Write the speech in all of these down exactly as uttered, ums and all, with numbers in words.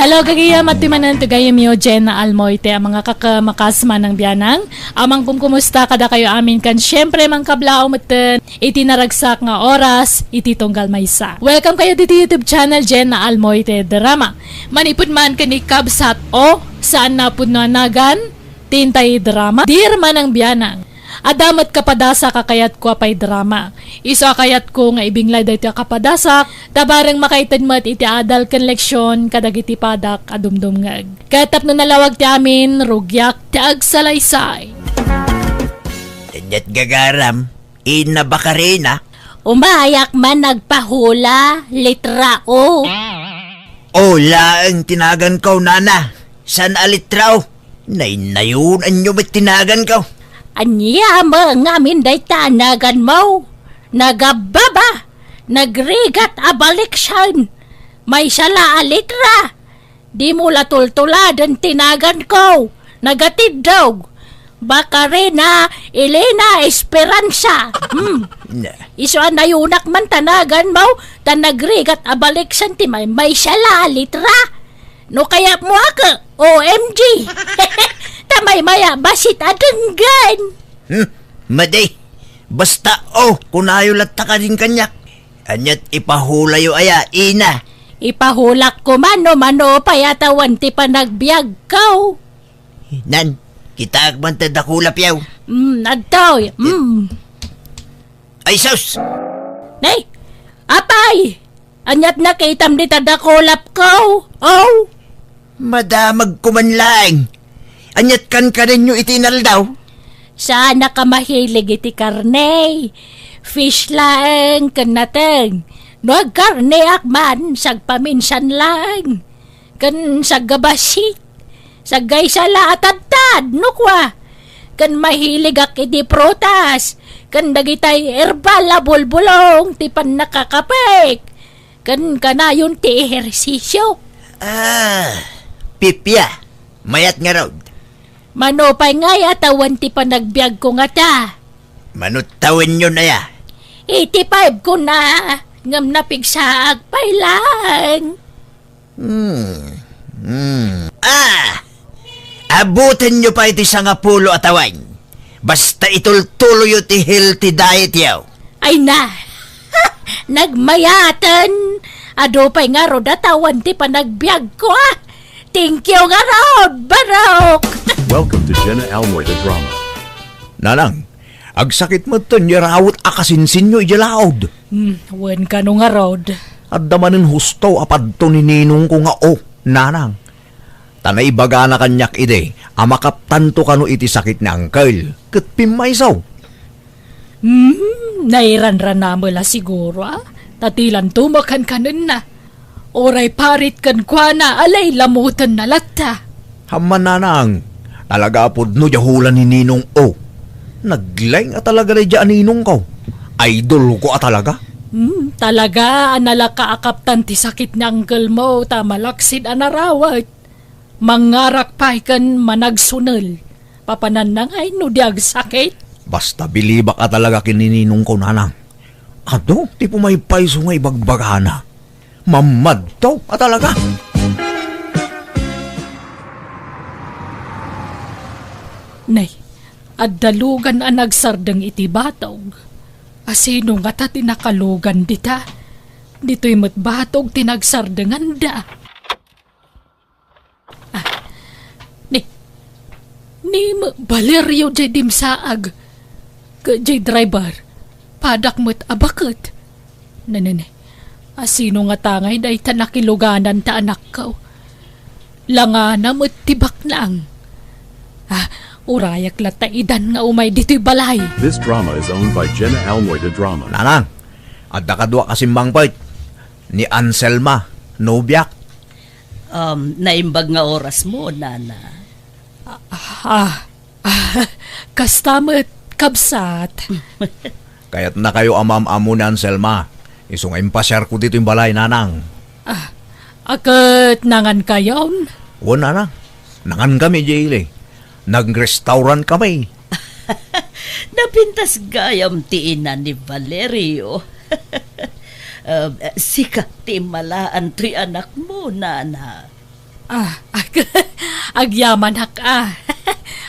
Hello, gagayam, adtoy manen ti gayamyo, Jenna Almoite, a mangkakamakas manang bianang. A mangkumkumusta kadakayo amin ken siempre mangkablaaw metten iti naragsak nga oras iti tunggal maysa. Welcome kayo diti YouTube channel, Jenna Almoite Drama. Manipud man ken ni Kabsat O, saan a pudno a nagan, ti intay drama, Dear Manang Bianang. Adda met kapadasak a kayatko a pay drama. Isu a kayatko nga ibinglay daytoy a kapadasak, ta bareng makaited met iti adal ken leksion kadagiti padak a dumdumngeg. Ket tapno nalawag ti amin, rugiak ti agsalaysay. Inyat gagaram, Ina Bakarina. Umayak man nagpahula, litra O. O laeng ti naganko, nana. Saan a litra O? Nainnayon, anyo met ti naganko? Ania met ngamin dayta a naganmo? Nagababa, nagrigat a baliksan. Maysa la a litra. Dimo la tultuladen ti naganko. Nagatiddog. Bakarina Elena Esperanza. Hmm. Na. Isu a nayonak man ta naganmo, ta nagrigat a baliksan ti may, maysa la a litra. No kayatmo a ke, O M G. Ta maymay a bassit a denggen. Hmm, madi. Basta, O, kunayo latta kadin kaniak. Aniat ipahulayo aya, ina? Ipahulak koma no mano pay a tawen ti panagbiagko. Nan, kitaek man ta dakulapiaw. Mm, adtoy. Mm. Ay, sus! Nay, apay! Aniat nakitam dita dakulapko? Oh! Madamagko man laeng. Aniat kankanenyo iti inaldaw? Saanak a mahilig iti karne. Fish laeng ken nateng. No agkarneak man, sagpaminsan laeng. Ken saggabassit. Saggaysa la a tadtad, no kua. Ken mahiligak iti prutas. Ken dagitay herbal a bulbulong ti pannakakapek. Ken kanayon ti ehersisio. Ah, pipia. Mayat ngarud. Mano pay ngay a tawen ti panagbiagko ngata? Mano tawenyon aya? Eighty-five ko na, ngem napigsaak pay laeng. Hmm. Hmm. Ah! Abutenyo pay ti sangapulo a tawen. Basta itultuloyo ti healthy diet yo. Ay na! Nagmayaten! Adu pay ngarud a tawen ti panagbiagko, ah! Thank you ngarud, Barok! Welcome to Jenna Almoy the Drama. Nanang, agsakit metten ti arawet a kasinsinyo idiay laod. Hmm, wen kano ngarud. Adda manen husto a padto ni ninongko nga O, nanang. Ta naibagana kaniak idi a makaptanto kano iti sakit ni Angkel ket pimmayso. Hmm, nairanranamela siguro, ah. Ta dilanto makankanenna. Uray parit kenkuana a lailamotenna latta. Ammo, nanang, talaga a pudno diay hula ni Ninong O. Naglaing a talaga daydiay a ninongko. Idolko a talaga. Hmm, talaga a nalaka a kaptan ti sakit ni angkelmo ta malaksid a narawet. Mangngarak pay ken managsunel. Papananna ngay no di agsakit? Basta bilibak a talaga ken ni ninongko, nanang. Adu ti pumaypayso nga ibagbagana. Mammadto a talaga. Nay, adda lugan a nagsardeng iti batog. Asino ngata ti nakalugan dita? Ditoy met batog ti nagsardenganda. Ah, ni, ni Valerio jay dimsaag, ket jay driver, padak met a baket. Nanene, asino ngata ngay dayta nakiluganan ta anakko? Langana met ti baknang. Ah, urayak latta idan nga umay ditoy balay. This drama is owned by Jenna Almoy de Drama. Nanang, adda kadua ka simmangpet. Ni Anselma, nobiak. Um, naimbag nga orasmo, nana. Ah, ah, kasta met, kabsat. Kayatnakayo a maam-ammo ni Anselma. Isu nga impasiarko ditoy balay, nanang. Ah, a ket nangankayon? Wen, nanang. Nangankami, Jaylee. Nag-restaurant kami. Napintas gayam ti ina ni Valerio. Ah, sika ti immalaan toy anakmo, nana. Ah, ag-, agyamanak, ah.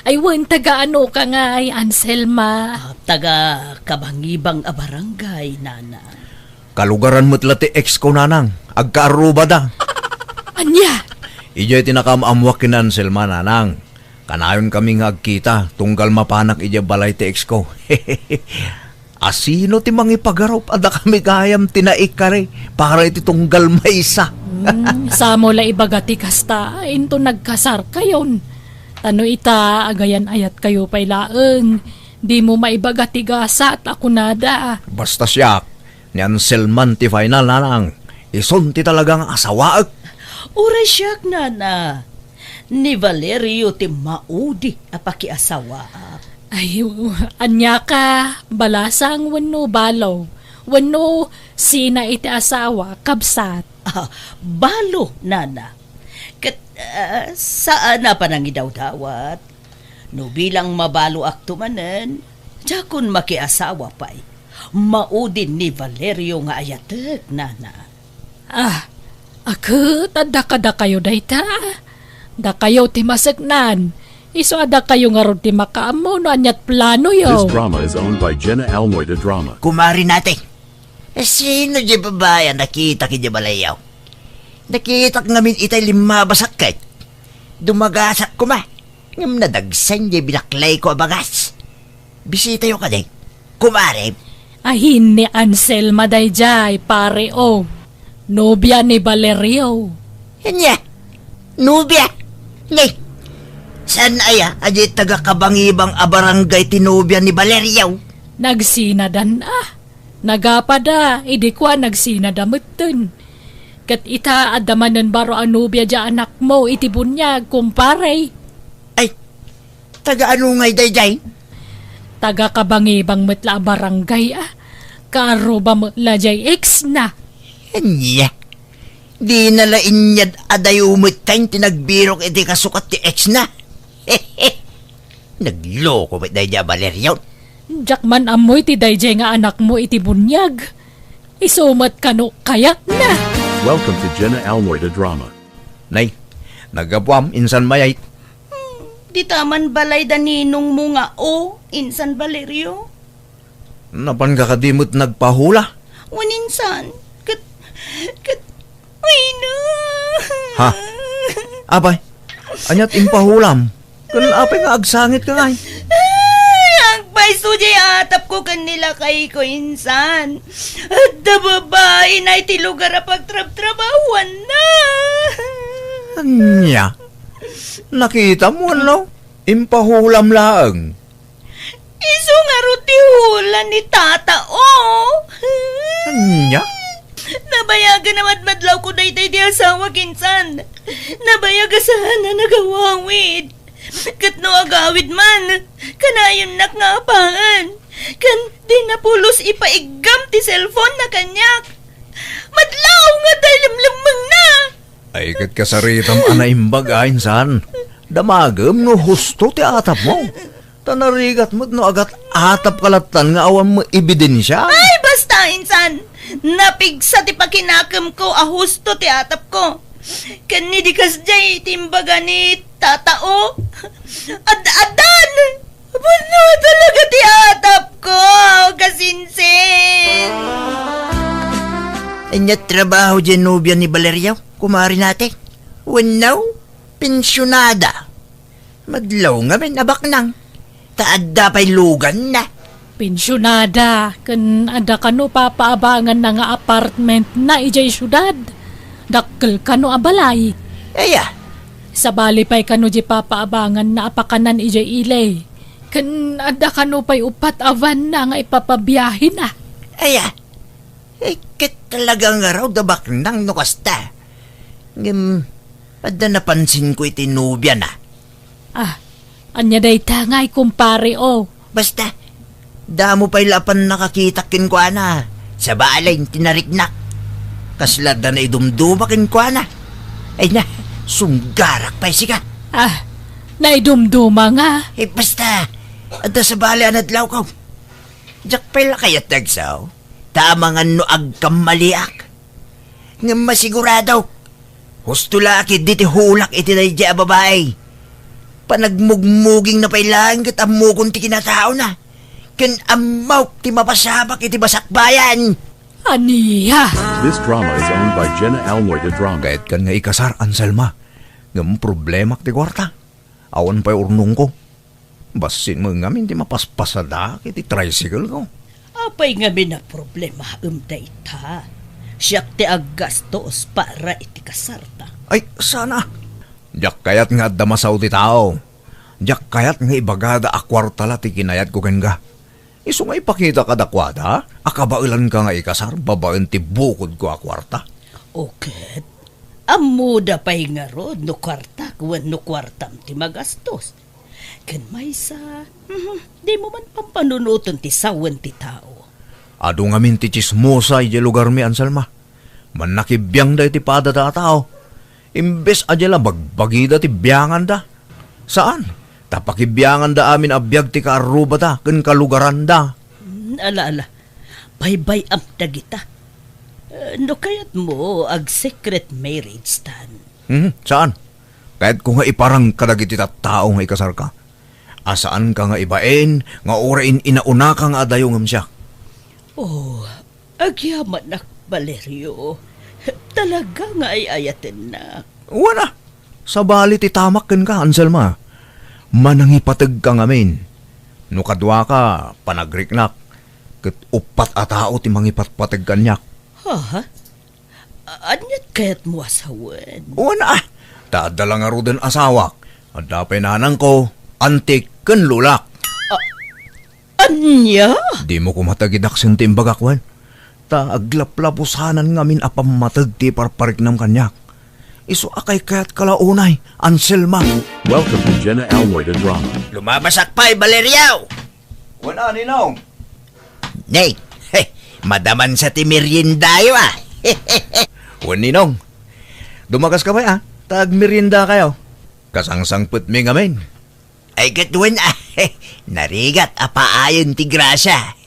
Ay, wen, taga ano ka ngay, Anselma? Ah, taga Kabangibang a barangay, nana. Kalugaran met la ti ex ko, nanang. Agkaarrubada. Ania? Idiay ti nakaam-ammoak ken Anselma, nanang. Kanayon kami nga agkita, tunggal mapanak idiay balay ti ex ko. Asino ti mangipagarup a dakami gayam ti naikari para iti tunggal maysa? Hmm, samo la ibaga ti kasta, inton nagkasarkayon. Ta no ita, agayan-ayatkayo pay laeng. Dimo maibaga ti gasat a kunada. Basta siak, ni Anselman ti final, nanang. Isun ti talaga nga asawaek. Uray siak, nana. Ni Valerio ti maudi a pakiasawaak. Ay, ania ka, balasang wenno balo? Wenno sina iti asawa, kabsat? Ah, balo, nana. Ket, ah, saan a panangidawdawat. No bilang mabaloakto manen, diakon makiasawa pay. Maudi ni Valerio nga ayatek, nana. Ah, aket, adda kadakayo dayta? Dakayo ti maseknan. Isu a dakayo ngarud ti makaammo no ania't planoyo. This drama is owned by Jenna Almoy de Drama. Kumari Nate, sino di babae a nakitak iti balayaw? Nakitak ngamin itay limmabas a ket. Dumagasak koma. Ngem nadagsen di binaklayko a bagas. Bisitayo kadi, kumare. Ahin ni Anselma daydiay, pare, o. Nobia ni Valerio. Ania? Nobia? Ni, saan aya a di taga Kabangibang a barangay ti nobia ni Valerio? Nagsinadan, ah. Nagapada, idi kua nagsinada metten. Ket ita, adda manen baro a nobia di anakmo iti buniag, kumpare. Ay, taga ano ngay daydiay? Taga Kabangibang met la a barangay, a. Kaarruba met la diay ex na. Ania? Dina la inyad a dayo metten ti nagbirok iti kasukat ti ex na. Nagloko met daydiay a Valerio. Diak man ammo iti daydiay nga anakmo iti buniag. Isu met kano kayatna. Welcome to Jenna Almoy the Drama. Nay, naggapuam, insan mayat. Hmm, dita man balay da ninongmo nga o, insan Valerio? Napanka kadi met nagpahula? Wen insan, ket, ket, ay, no. Ha? Apay, ania't impahulam? Ken apay nga agsangit ka ngay? Ay, agpayso diay atapko ken ni lakayko insan. Adda babaina iti lugar a pagtrabtrabahuanna. Ania? Nakitam wenno? Impahulam laeng. Isu ngarud ti hula ni Tata, o. Ania? Nabayagan a madmadlawko daytoy ti asawak insan. Nabayag a saan a nagawawid. Ket no agawid man, kanayonnak nga apaen. Ken dina pulos ipaiggam ti cellphone na kaniak. Madlaw nga adda lemlemmengna. Ay, ket kasaritam a naimbag a insan. Damagem no husto ti atapmo. Ta narigat met no agat-atapka lattan nga awan met ebidensia. Ay, basta, insan! Napigsa ti pakinakemko a husto ti atapko. Ken ni di kasdiay ti imbaga ni Tata, o. Ad-addan! Pudno talaga ti atapko, kasinsin! Ania trabaho diay nobia ni Valerio, kumari Nate? Wenno, pensionada? Madlaw ngamin a baknang, ta adda pay luganna. Pensionada, ken adda kano papaabanganna nga apartmentna idiay siudad. Dakkel kano a balay. Aya. Sabali pay kano di papaabanganna a pakanan idiay ili. Ken adda kano pay uppat a vanna nga ipapabiahena. Aya. Eh, ket talaga ngarud a baknang no kasta. Ngem, adda napansinko iti nobiana. Ah, ania dayta ngay, kumpare, o? Basta, damo pay la a pannakakitak kenkuana. Sabali, tinariknak. Kasla adda naidumduma kenkuana. Ay na, sunggarak pay sika. Ah, naidumduma nga? Eh, basta, adda sabali a nadlawko. Diak pay la kayat ti agsaw, ta amangan no agkammaliak. Ngem masigurado, Husto la ketdi ti hulak iti daydiay a babai. Panagmugmugingna pay laeng ket ammokon ti kinataona. Ken ammok ti mapasamak iti masakbayan. Ania? This drama is owned by Jenna Almoy de Drama. Kayatkan nga ikasar, Anselma. Ngem problemak ti kuarta. Awan pay urnongko. Bassit met ngamin ti mapaspasadak iti tricycle ko. Apay ngamin a problemaem dayta? Siak ti aggastos para iti kasarta. Ay, sana. Diak kayat nga adda masao ti tao. Diak kayat nga ibagada a kuarta la ti kinayatko kenka. Isu nga ipakita kadakuada a kabaelanka nga ikasar babaen ti bukodko a kuarta. O ket, ammoda pay ngarud no kuartak wenno kuartam ti magastos. Ken maysa, mhm, dimo man pampanunoten ti sawen ti tao. Adu ngamin ti tsismosa idiay lugarmi, Anselma. Mannakibiangda iti padada a tao. Imbes a diay la bagbagida ti bianganda. Saan? Ta pakibianganda amin a biag ti kaarrubada ken kalugaranda. Hmm, ala, ala. Baybay-am dagita. Eh, no kayatmo, ag-secret marriage tan. Hmm, saan? Kayatko nga iparang kadagiti tattao nga ikasarka. A saanka nga ibain nga uray in-inaunaka nga adayo ngem siak. Oh, agyamanak, Valerio. Talaga nga ay-ayatennak. Wen a, sabali ti tamak kenka, Anselma. Manangipategka ngamin. No kaduaka, panagriknak, ket uppat a tao ti mangipatpateg kaniak. Ha? A-, aniat kayatmo a sawen? Wen a, ta adda la ngaruden asawak. Adda pay nanangko, antik, ken lolak. A-, ania? Dimo koma tagidaksen ti imbagak, wen. Ta aglaplapusanan ngamin a pammateg ti iparpariknam kaniak. Isu a kaykayatka la unay, Anselma. Welcome to Jenna Almoy de Drama. Lumabasak pay, Valerio! Wen a, Ninong. Nay, madamansa ti meriendayo, a. Wen, Ninong. Dumakaska pay, a. Ta agmeriendakayo. Kasangsangpetmi ngamin. Ay, ket wen, a. Narigat a paayen ti grasya.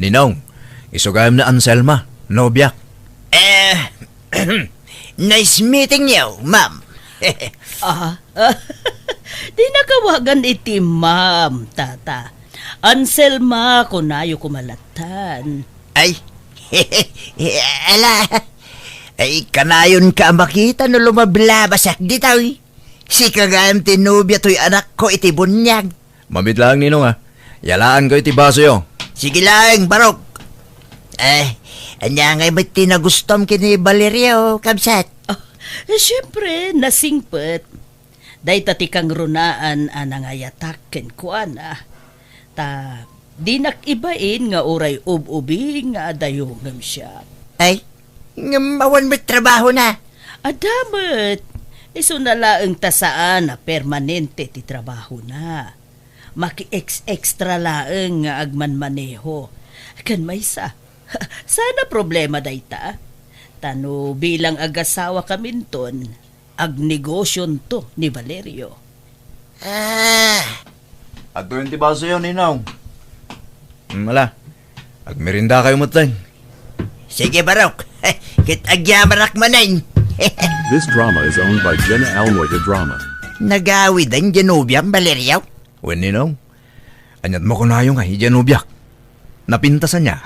Ninong, isu gayam ni Anselma, nobiak. Eh, nice meeting you, ma'am. Ah, dinak awagan iti ma'am, tata. Anselma, kunayo koma lattan. Ay, ala. Ay, kanayonka a makita no lumablabasak ditoy. Sika gayam ti nobia toy anakko iti buniag. Mamit laeng, Ninong, a. Yalaanko iti basoyo. Sige laeng, Barok. Eh, ania ngay met ti nagustom ken ni Valerio, kabsat? Ah, eh, siempre, nasingpet. Dayta ti kangrunaan a nangayatak kenkuana. Ta, dinak ibain nga uray ub-ubing nga adayo ngem siak. Ay, ngem awan met trabahona? Adda met. Isuna laeng ta saan a permanente ti trabahona. Maki-ex-extra laeng nga agmanmaneho. Ken maysa, saan a problema dayta? Ta no bilang agasawakaminton, agnegosionto ni Valerio. Ah. Adtoyen ti basoyo, Ninong. Hmm, ala. Agmeriendakayo metten. Sige, Barok. Ket agyamanak manen. This drama is owned by Jenna Almoy de Drama. Nagawiden diay nobiam, Valerio? Wen, Ninong. Aniat makunayo nga idiay nobiak? Napintas ania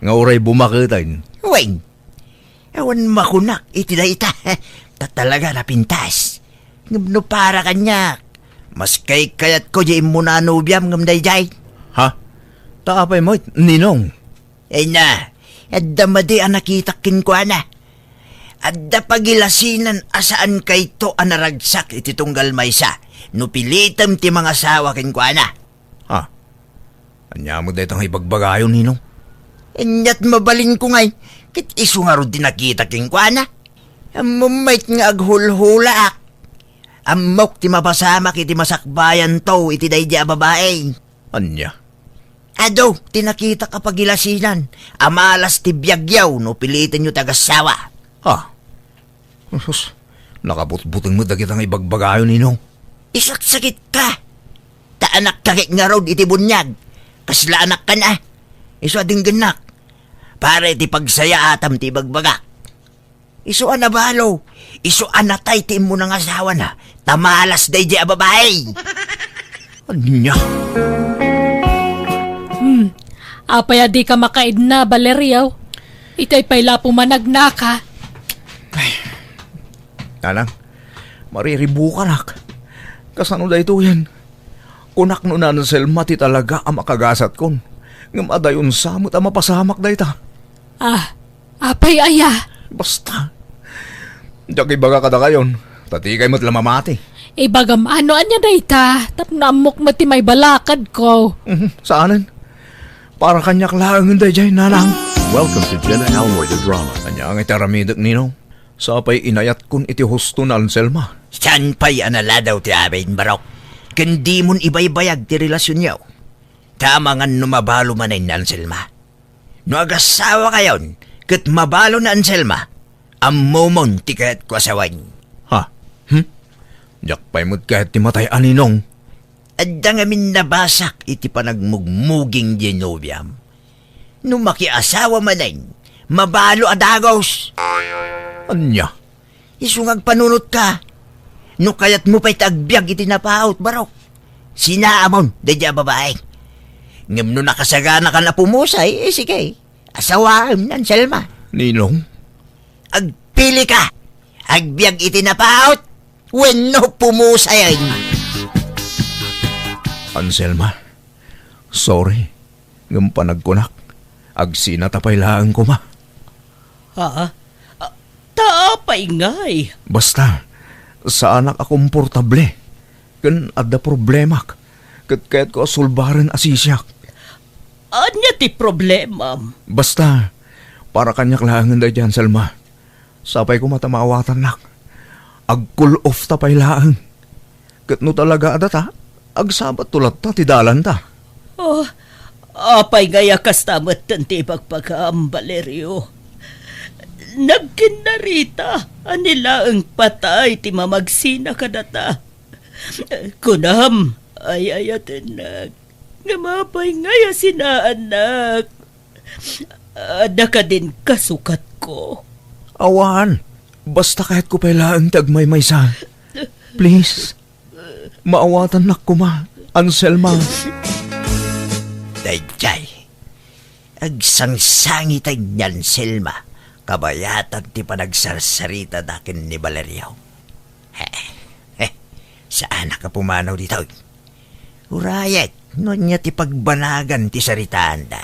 nga uray bumaketen? Wen, awan makunak iti dayta. Ta talaga napintas. Ngem no para kaniak, mas kaykayatko diay immuna a nobiam ngem daydiay. Ha? Ta apay met, Ninong? Ay na, adda madi a nakitak kenkuana. Adda pagilasinan a saankayto a naragsak iti tunggal maysa no pilitem ti mangasawa kenkuana. Ha? Ania met dayta nga ibagbagayo, Ninong? Aniat mabalinko ngay, ket isu ngarud ti nakita kenkuana. Ammom met nga aghulhulaak. Ammok ti mapasamak iti masakbayanto iti daydiay a babai. Ania? Adu ti nakitak a pagilasinan a malas ti biagyo no pilitenyo ti agassawa. Ha? Sus, nakabutbuteng met dagita nga ibagbagayo, Ninong. Isaksakitka. Ta anakka ket ngarud iti buniag. Kasla anakkan a. Isu a denggennak. Para iti pagsayaatam ti ibagbagak. Isu a nabalo. Isu a natay ti immuna nga asawana. Ta malas daydiay a babai. Ania? Hmm. Apay a dika makaidna, Valerio? Itay pay la pumanagnaka. Nanang, mariribukanak. Kasano daytoyen? Kunak no ni Anselma ti talaga a makagasatkon. Ngem adayon sa met a mapasamak dayta. Ah, apay aya? Basta. Diak ibaga kadakayon, ta dikay met la mamati. Ibagam no ania dayta, tapno ammok met ti maibalakadko. Mhm, saanen. Para kaniak laengen daydiay, nanang. Welcome to Jenna Almoy the Drama. Ania nga iti aramidek, Ninong? Sa pay inayatkon iti husto ni Anselma. Saan pay a naladaw ti amin, Barok? Ken dimon ibaybayag ti relasionyo. Ta amangan no mabalo manen ni Anselma. No agasawakayon ket mabalo ni Anselma, ammomon ti kayatko a sawen. Ha? Hmm? Diak pay met kayat ti matay a, Ninong. Adda ngamin nabasak iti panagmugmuging diay nobiam. No makiasawa manen, mabalo a dagus. Ania? Isu nga agpanunotka. No kayatmo pay ti agbiag iti napaut, Barok, sinaamon daydiay a babai. Ngem no nakasaganakan a pumusay, eh, sige, asawaem ni Anselma. Ninong? Agpilika. Agbiag iti napaut wenno pumusayen. Anselma, sorry. Ngem panagkunak, agsinata pay laeng koma. Ha? Ah, ta apay ngay? Basta, saanak a komportable. Ken adda problemak. Ket kayatko a sulbaren a sisiak. Ania ti problemam? Basta, para kaniak laengen daydiay, Anselma. Sapay koma ta maawatannak. Ag-cool off ta pay laeng. Ket no talaga a data, agsabatto latta ti dalanta. Oh, apay ngay a kasta metten ti ibagbagam, Valerio? Nagkinnarita a ni laeng patay ti mamagsina kadata. Kunam, ay-ayatennak. Ngem apay ngay a sinaannak? Adda kadin kasukatko? Awan. Basta kayatko pay laeng ti agmaymaysa. Please. Maawatannak koma, Anselma. Daydiay. Agsangsangiten ni Anselma kabayatan ti panagsarsaritada ken ni Valerio. He, he, saanak a pumanaw ditoy. Urayek no ania ti pagbanagan ti saritaanda.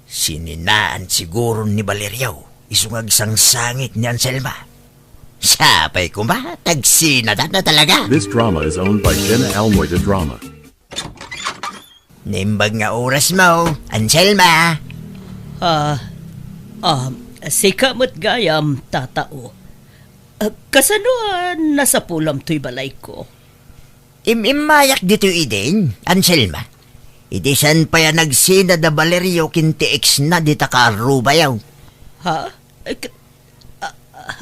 Sininaan siguro ni Valerio isu nga agsangsangit ni Anselma. Sapay koma, tagsinadana talaga. This drama is owned by Jenna Almoy de Drama. Naimbag nga oras mo, Anselma. Ah, ah, sika met gayam, tatao. Ah, kasano a nasapulam toy balayko? Im-immayak ditoy idin, Anselma. Idi saan pay a nagsina da Valerio ken ti ex na dita kaarrubayo. Ha? Eh, k-, a, a,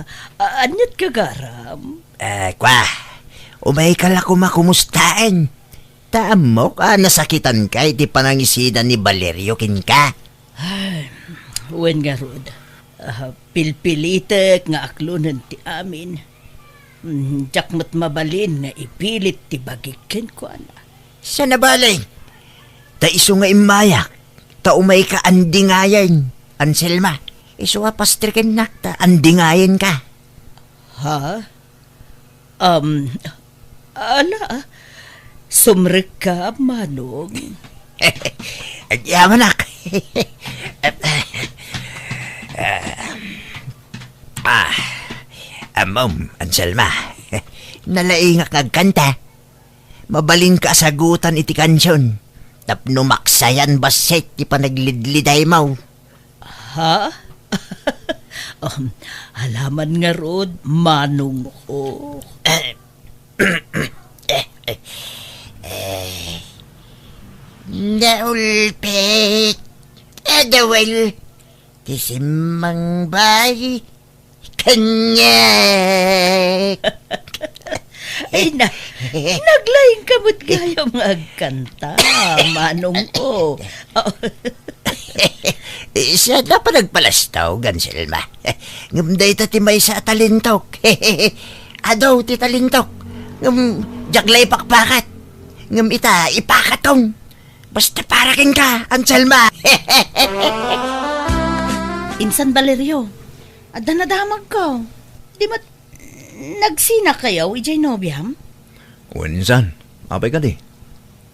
a, aniat gagaram? Eh, kwa, umayka la koma kumustaen. Ta ammok a nasakitanka iti panangisina ni Valerio kenka. Ay, wen ngarud, ah, pilpilitek nga aklonen ti amin. Mm, diak met mabalin nga ipilit ti bagik kenkuana. Saan a bale? Ta isu nga immayak, ta umayka andingayen, Anselma. Isu a pastrikennak ta andingayenka. Ha? Um, ala, sumrekka, Manong. Agyamanak. Ah, ammom, Anselma. Nalaingak nga agkanta. Mabalinka a sagutan iti kansion. Tapno maksayan bassit ti panaglidlidaymo. Ha? Um, alaman ngarud, manongko. Eh, eh, eh, eh. Naulpit. Adawel. Ti simmangbay. Kaniak. Ay na, naglaing ka met gayam nga agkanta, manong ko. Eh, siya na panagpalastog, Anselma. Ngem dayta ti maysa a talentok. Adu ti talentok. Ngem diak la ipakpakat. Ngem ita, ipakatkon. Basta para kenka, Anselma. Insan, Valerio, adda nadamagko. Di met nagsinakayo idiay nobiam? Wen, insan, apay kadi?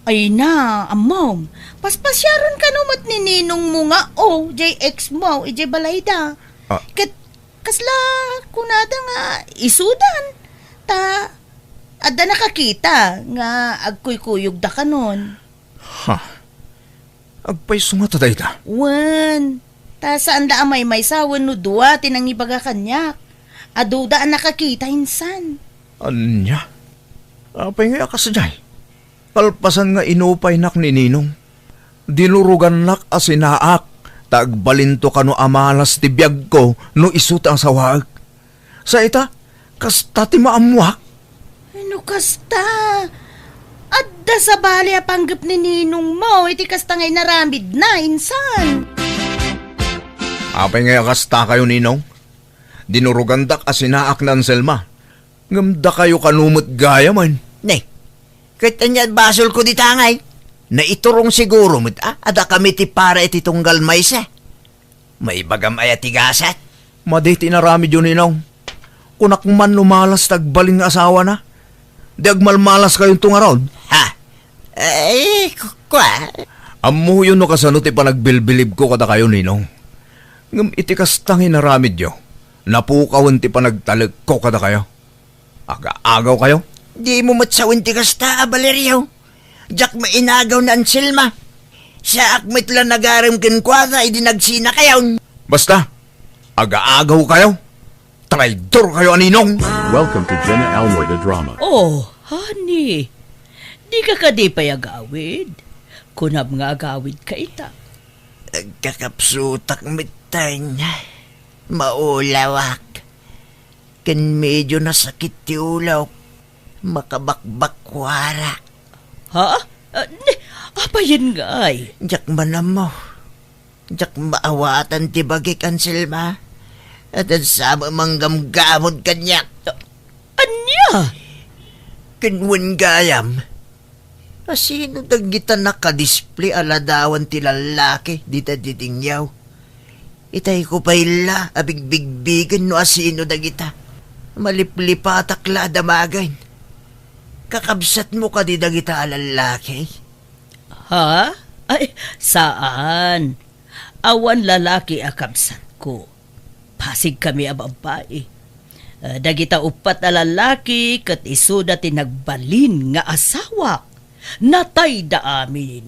Ay na, ammom. Paspasiaron kano met ni ninongmo nga, o, jay ex mo, idiay balayda. Ah. Ket kasla kunada nga isudan. Ta, adda nakakita nga agkuykuyogda kanon. Ha? Agpayso ngata dayta? Wen, ta saan da a maymaysa wenno dua ti nangibaga kaniak. Aduda a nakakita insan. Ania? Apay ngay a kasdiay? Kalpasan nga inupaynak ni Ninong, dinurugannak a sinaak ta agbalinto kano a malas ti biagko no isu ti asawaek. Sa ita, kasta ti maammoak. No kasta, adda sabali a panggep ni ninongmo iti kasta nga inaramidna, insan. Apay ngay a kastakayo, Ninong? Dinurugandak a sinaak ni Anselma. Ngem dakayo kano met gayamen. Ne, ket ania basolko dita ngay? Naiturong siguro met a, a dakami ti para iti tunggal maysa. Maibagam aya ti gasat? Madi ti inaramidyo, Ninong. Kunak man no malas ti agbalin nga asawana. Di agmalmalaskayonto ngarud? Ha? Eh, ku-, kua? Ammoyo no kasano ti panagbilbilibko kadakayo, Ninong. Ngem iti kasta nga inaramidyo, napukawen ti panagtalekko kadakayo. Agaagaw kayo? Di mo met sawen ti kasta, a Valerio. Diak mainagaw ni Anselma. Saak met la nagarem kenkuana idi nagsina kayon. Basta, agaagaw kayo. Traidor kayo a ninong. Welcome to Jenna Almoy the Drama. Oh, honey. Di ka kadi pay agawid? Kunam nga agawid ka ita. Agkakapsutak metten. Maulawak. Ken medyo nasakit ti ulok. Makabakbakkuarak. Ha? Ah, ni, apayen ngay? Diak man ammo. Diak maawatan ti bagik, Anselma. Adda sa manggamgamod kaniak. Ania? Ken wen gayam, asino dagita nakadisplay a ladawan ti lallaki dita didingyaw? Itayko pay la a bigbigbigen no asino dagita. Maliplipatak la a damagen. Kakabsatmo kadi dagita a lallaki? Ha? Ay, saan. Awan lalaki a kabsatko. Pasigkami a babbai. Ah, dagita uppat a lalaki ket isuda ti nagbalin nga asawak. Natayda amin.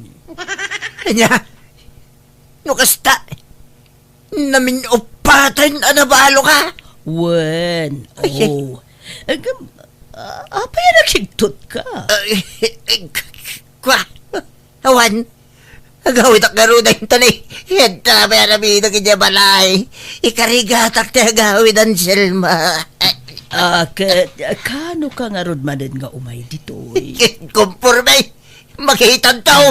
Ania? No kasta, namin-uppaten a nabaloka? Wen, ay, oh. Agam, ah, apay a nakigtot ka? Ay, eh, k-, k-, kwa? Awan, agawidak ngarud dayta ni. Yadda may aramidok idiay balay. Ikarigatak ti agawid, Anselma. Ah, ket, kano ka ngarud manen nga umay ditoy? Konporme. Makitanto!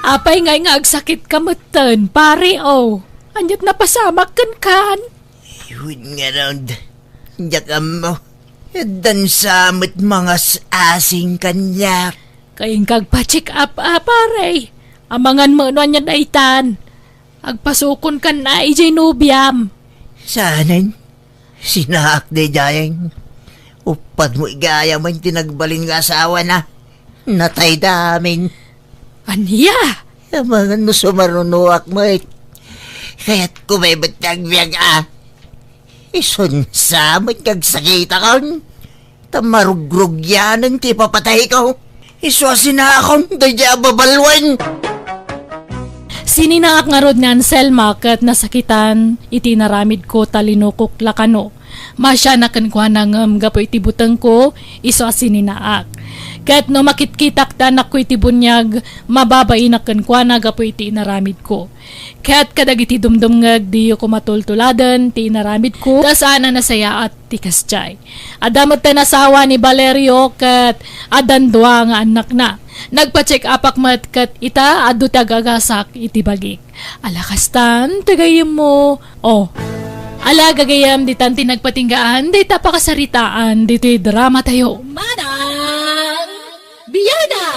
Apay ngay nga agsakit ka metten, pare, oh. Aniat napasamak kenkan? Iwid ngarud, diak ammo. Addan sa met mangas-asing kaniak. Kayeng kagpa-check up, a, pare. Amangan mo no ania daytan. Agpasukon kan na idiay nobiam. Saanen? Sinaak daydiay. Uppat mo igayam ti nagbalin nga asawana. Natayda amin. Ania? Amangan no sumarunoak met. Kayatko met ti agbiag a. Isun sa met nga agsakitakon. Ta marugrugyanen ti ipapatayko. Isu a sinaakon daydiay a babaluen. Sininaak ngarud ni Anselma ket nasakitan iti inaramidko ta linukok la kano. Masianak kenkuana ngem gapu iti butengko, isu a sininaak. Ket no makitkitak ti anakko iti buniag, mababainak kenkuana gapu iti inaramidko. Ket kadagiti dumdumngeg, diyo koma tultuladen ti inaramidko, ta saan a nasayaat ti kasdiay. Adda met ti asawa ni Valerio ket addan dua nga annakna. Nagpa-check upak met ket ita, adu ti agagasak iti bagik. Ala kastan ti gayyemmo. Oh. Ala gagayyem, ditan ti nagpatinggaan dayta pakasaritaan ditoy drama tayo. Manang Biana!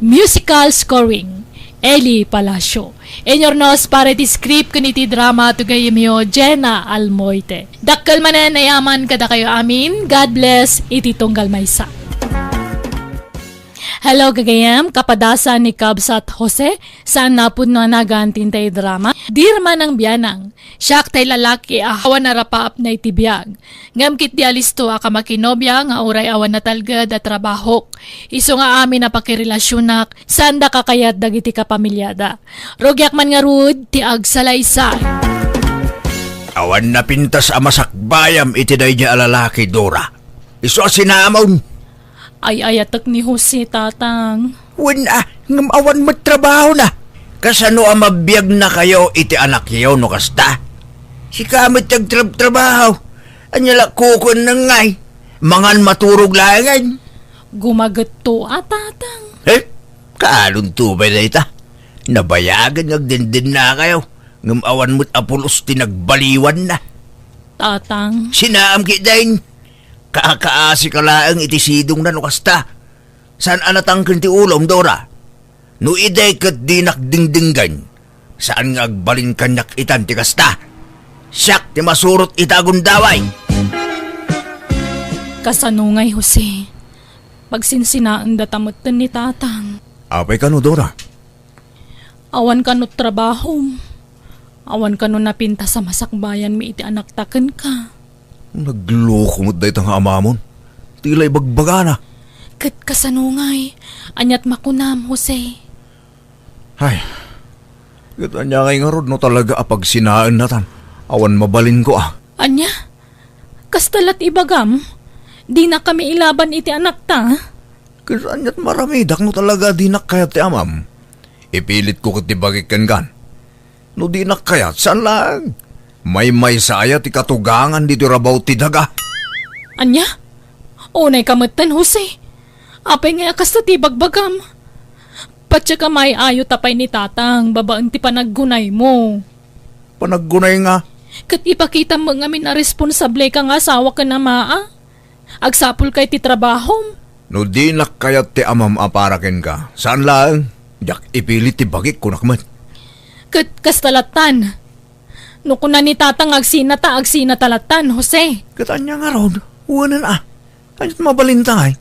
Musical scoring, Eli Palacio. Inurnos para iti script ken iti drama ti gayyemyo, Jenna Almoite. Dakkel manen a yaman kadakayo amin. God bless iti tunggal maysa. Hello, gagayyem, kapadasan ni Kabsat Jose, saan napudno a nagan ti intay drama. Dear Manang Bianang, siak tay lalaki a awan a rapaapna iti biag. Ngem ketdi alisto a kamakinobia nga uray awan natalged a trabahok. Isu nga amin a pakirelasionak, saanda kakayat dagiti kapamiliada. Rugiak man ngarud ti agsalaysay. Awan napintas a masakbayam iti daydiay a lalaki, Dora. Isu a sinamon. Ay-ayatek ni Jose, Tatang. Wen a, ngem awan met trabahona. Kasano a mabiagnakayo iti anakyo no kasta? Sika met ti agtrabtrabaho. Ania la kukuenna ngay? Mangan maturog laengen. Gumagetto a, Tatang. Eh, kaanonto pay dayta? Nabayagen nga agdindennakayo, ngem awan met a pulos ti nagbaliwanna. Tatang. Sinaam ketdin. Kakaasika laeng iti sidongna no kasta. Saan a natangken ti ulom, Dora? No idi ket dinak dingdinggen, saan nga agbalin kaniak itan ti kasta? Siak ti masurot ita a gundaway. Kasano ngay, Jose? Pagsinsinaendata metten ni Tatang. Apay kano, Dora? Awan kano trabahom. Awan kano napintas a masakbayanmi iti anakta kenka. Nagloko met dayta nga amamon. Tila ibagbagana. Ket kasano ngay? Aniat makunam, Jose? Ay, ket ania ngay ngarud no talaga a pagsinaennatan? Awan mabalinko a. Ania? Kasta la't ibagam? Dinakami ilaban iti anakta? Ket aniat maramidak no talaga dinak kayat ti amam? Ipilitko ket ti bagik kenkan. No dinak kayat, saan laeng? Maymaysa aya ti katugangan ditoy rabaw ti daga? Ania? Unayka metten, Jose. Apay ngay a kasta ti ibagbagam? Patiek a maay-ayo ta pay ni Tatang babaen ti panaggunaymo. Panaggunay nga? Ket ipakitam met ngamin a responsableka nga asawa ken amaa. Agsapulka iti trabahom. No dinak kayat ti amam a para kenka, saan laeng, diak ipilit ti bagik, kunak met. Ket kasta lattan. No kuna ni Tatang agsinata, agsinata lattan, Jose. Ket ania ngarud? Wenen a. Aniat mabalinta ngay?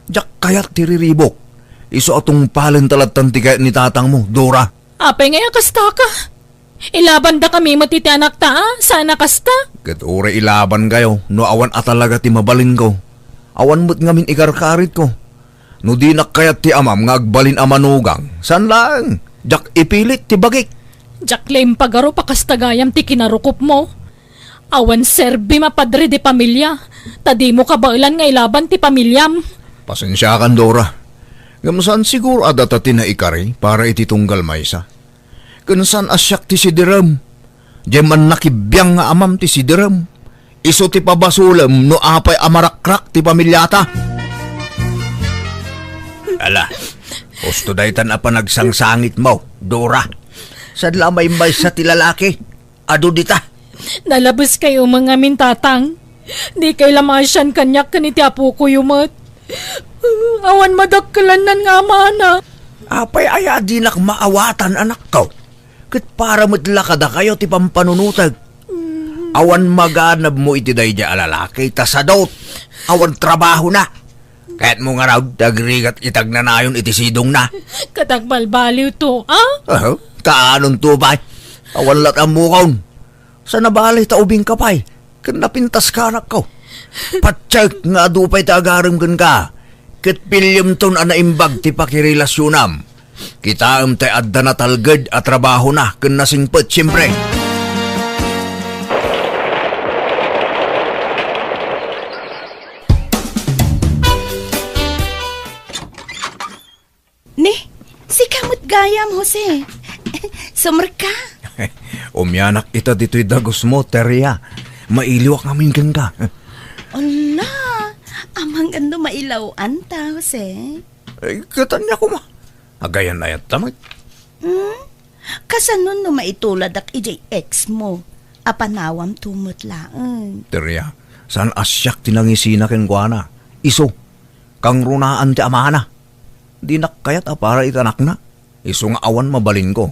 Diak kayat ti riribok. Isu a tungpalenta lattan ti kayat ni Tatangmo, Dora. Apay ngay a kastaka? Ilabandakami met iti anakta a, saan a kasta? Ket uray ilabankayo no awan a talaga ti mabalinko. Awan met ngamin ikarkaritko. No dinak kayat ti amam nga agbalin a manugang, saan laeng, diak ipilit ti bagik. Diak la impagarup a kasta gayam ti kinarukopmo. Awan serbim a padre de pamilia, ta dimo kabaelan nga ilaban ti pamiliam. Pasensiakan, Dora. Ngem saan siguro a data ti naikari para iti tunggal maysa. Ken saan a siak ti sidirem. Diay mannakibiang nga amam ti sidirem. Isu ti pabasolem no apay a marakrak ti pamiliata. Ala, husto daytan a panagsangsangitmo, Dora. Saan la a maymaysa ti lalaki? Adu dita. Nalabeskayo met ngamin, Tatang. Dikay la maasian kaniak ken iti apokoyo met. Awan madakkelannan nga amana. Apay aya a dinak maawatan, anakko? Ket para met la kadakayo ti pampanunotek. Awan maganabmo iti daydiay a lalaki, ta sadot. Awan trabahona. Kayatmo ngarud ti agrigat iti agnanayon iti sidongna? Ket agbalbaliwto, a? Aha, kaanonto pay? Awan la't ammokon. Saan a bale ta ubingka pay ken napintaska, anakko. Patiek nga adu pay ti agarem kenka, ket pillemton a naimbag ti pakirelasionam. Kitaem tay adda natalged a trabahona ken nasingpet, siempre. Gayam, Jose. Sumerka? Umianak ita ditoy dagusmo, Teria. Mailiwak ngamin kenka. Ala, amangan no mailaw-anta, Jose. Eh, ket ania koma? Agayan-ayatta met. Hmm? Kasano no maituladak idiay ex mo? Apanawamto met laeng. Teria, saan a siak ti nangisina kenkuana. Isu, kangrunaan ti amana. Dinak kayat a para iti anakna. Isu nga awan mabalinko.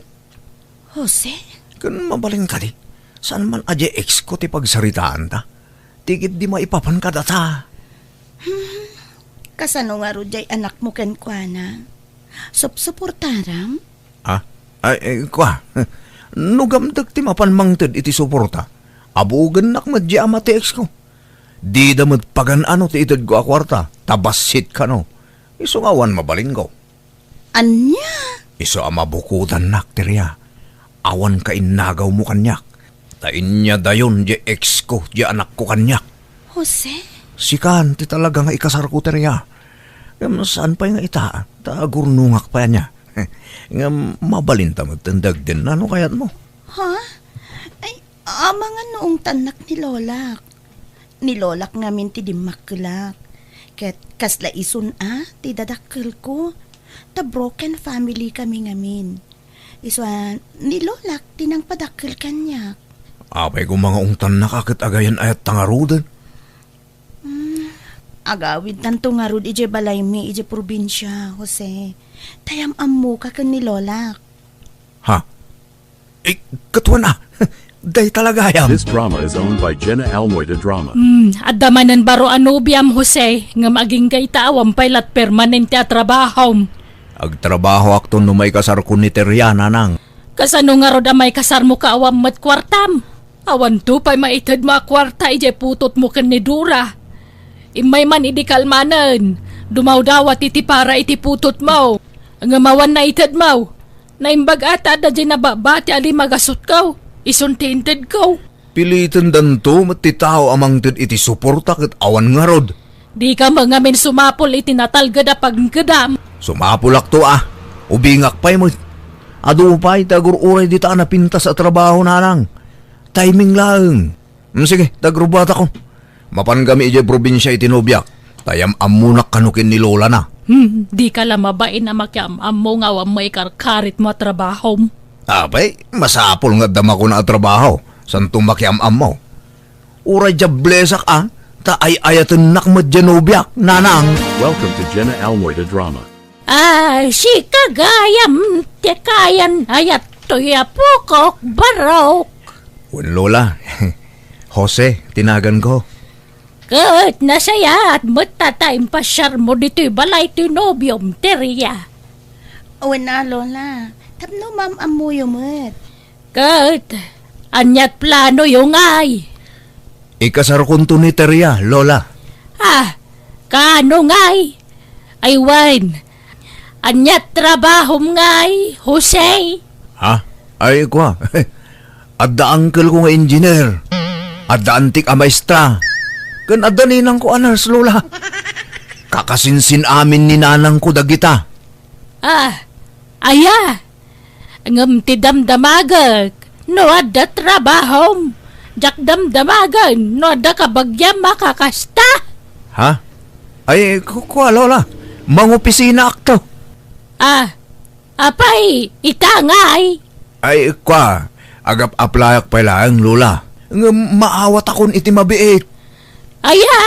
Jose? Ken mabalin kadi, saan man a diay ex ko ti pagsaritaanta. Ti ketdi maipapan kadata. Hmm, kasano ngarud diay anak mo kenkuana? Supsuportaram? Ah, ay, eh, kua, no gamdek ti mapan mangted iti suporta, abugennak met diay ama ti ex ko. Dida met pagan-ano ti itedko a kuarta, ta bassit kano. Isu nga awan mabalinko. Ania? Isu a mabukodannak, Teria. Awan kainnagawmo kaniak. Ta inyadayon diay ex ko, diay anakko kaniak. Jose? Sikan ti talaga nga ikasarko, Teria. Ngem saan pay nga ita, ta agurnongak pay ania. Ngem mabalinta met ti dagdennano kayatmo. Ha? Ay, amangan no ungtannak ni Lolak. Ni Lolak ngamin ti dimmakkelak. Ket kasla isun a ti dadakkelko. Ta broken family kami ngamin. Isu a, ni Lolak ti nangpadakkel kaniak. Apay koma nga ungtannaka ket agayan-ayatta ngaruden? Hmm, agawidtanto ngarud idiay balaymi idiay probinsia, Jose. Ta yam-ammoka ken ni Lolak. Ha? Eh, katuan a. Dayta la gayam. This drama is owned by Jenna Almoy de Drama. Hmm, adda manen baro a nobiam, Jose, ngem agingga ita awan pay lat permanente a trabahom. Agtrabahoakto no maikasarko ni Teria, nanang. Kasano ngarud a maikasarmo ka awan met kuartam? Awanto pay maitedmo a kuarta idiay putotmo ken ni Dora. Immay man idi kalmanen, dumawdawat iti para iti putotmo. Ngem awan naitedmo. Naimbag a ta adda diay nababati a limagasutko, isun ti intedko. Pilitendanto met ti tao a mangted iti suporta ket awan ngarud. Dika met ngamin sumapul iti natalged a pagngedam. Sumapulakto a, ubingak pay met. Adu pay ti agur-uray dita a napintas a trabaho, nanang. Timing laeng. Mm, sige, ta agrubuatakon. Mapangami idiay probinsia iti nobiak. Ta yam-ammonak kano ken ni Lolana. Hmm, dika la mabain a makiam-ammo nga awan maikarkaritmo a trabahom. Apay, masapul nga adda makuna a trabaho. Santo makiam-ammo. Uray diablesak a, ta ay-ayatennak met diay nobiak, nanang. Welcome to Jenna Almoy the Drama. Ah, sika gayam ti kayan-ayat toy apokok, Barok. Wen, Lola. Jose ti naganko. Ket nasayaat met ta impasiarmo ditoy balay ti nobiom, Teria. Wen a, Lola. Tapno maam-ammoyo met. Ket aniat planoyo ngay? Ikasarkonto ni Teria, Lola. Ah, kaano ngay? Ay wen, aniat trabahom ngay, Jose? Ha? Ay, kua. Adda uncle ko nga engineer. Adda antik a maestra. Ken adda ninang ko a nurse, Lola. Kakasinsin amin ni nanang ko dagita. Ah, aya? Ngem ti damdamagek, no adda trabahom, diak damdamagen no adda kabagiam a kakasta. Ha? Ay, ku-, kua, Lola. Mangopisinaakto. Ah, apay, ita ngay? Ay, kua, agap-aplayak pay laeng, Lola. Ngem maawatakon iti mabiit. Aya?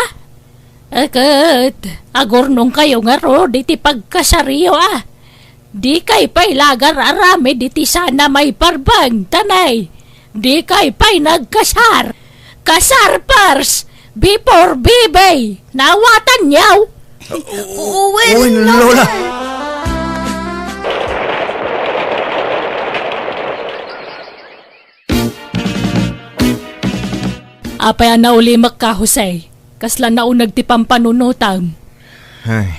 Ket, agurnongkayo ngarud iti pagkasaryo, a? Dikay pay lagar aramid iti sana maiparbeng, tanay. Dikay pay nagkasar. Kasar first, before baby. Nawatanyo? Wen, Lola. Apay a naulimekka, Jose? Kasla nauneg ti pampanunotam. Ay,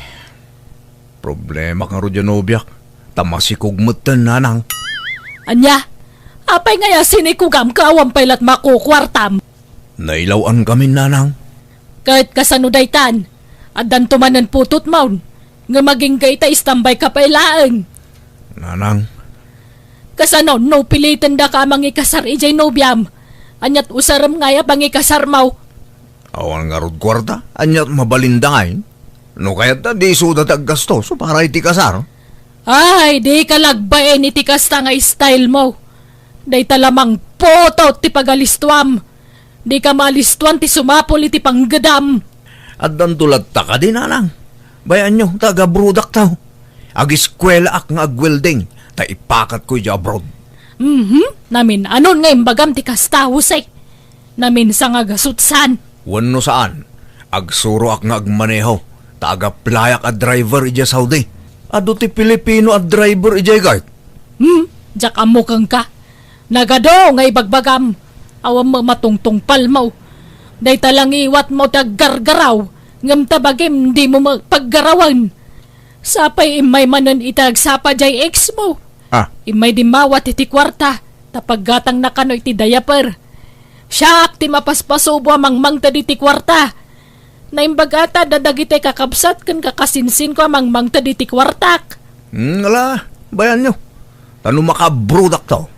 problema ngarud diay nobiak. Ta masikog metten, nanang. Ania? Apay ngay a sinikogam ket awan pay lat makukuartam? Nailaw-ankami, nanang. Ket kasano daytan? Addanto manen putotmon. Ngem agingga ita, istambayka pay laeng. Nanang. Kasano no pilitendaka a mangikasar idiay nobiam? Aniat usarem ngay a pangikasarmo? Awan ngarud kuarta, aniat mabalinda ngay? No kayatna, di isuda ti aggastos para iti kasar. Ay, dika lagbain iti kasta nga stylemo. Dayta la mangputot ti pagalistuam. Dika maalistuan ti sumapul iti panggedam. Addanto latta kadi, nanang? Bay-anyo, ta agabrodakto. Agiskuelaak nga agwelding, ta ipakatko idiay abroad. Mhm, namin-anon nga imbagam ti kasta, Jose? Naminsan nga gasutsan. Wenno saan, agsuroak nga agmaneho, ta agaplayak a driver idiay Saudi. Adu ti Filipino a driver idiay kayat. Hmm, diak ammo kenka. Nagadu nga ibagbagam, awan met matungtungpalmo. Dayta la ngiwatmo ti aggargaraw, ngem ta bagim dimo met paggarawen. Sapay immay manen iti agsapa diay ex mo. Ah. Immay dimmawat iti kuarta, ta paggatangna kano iti diaper. Siak ti mapaspasubo a mangmangted iti kuarta. Naimbag ata da dagiti kakabsat ken kakasinsinko a mangmangted iti kuartak. Hmm, ala, bay-anyo. Ta no makabrodakto,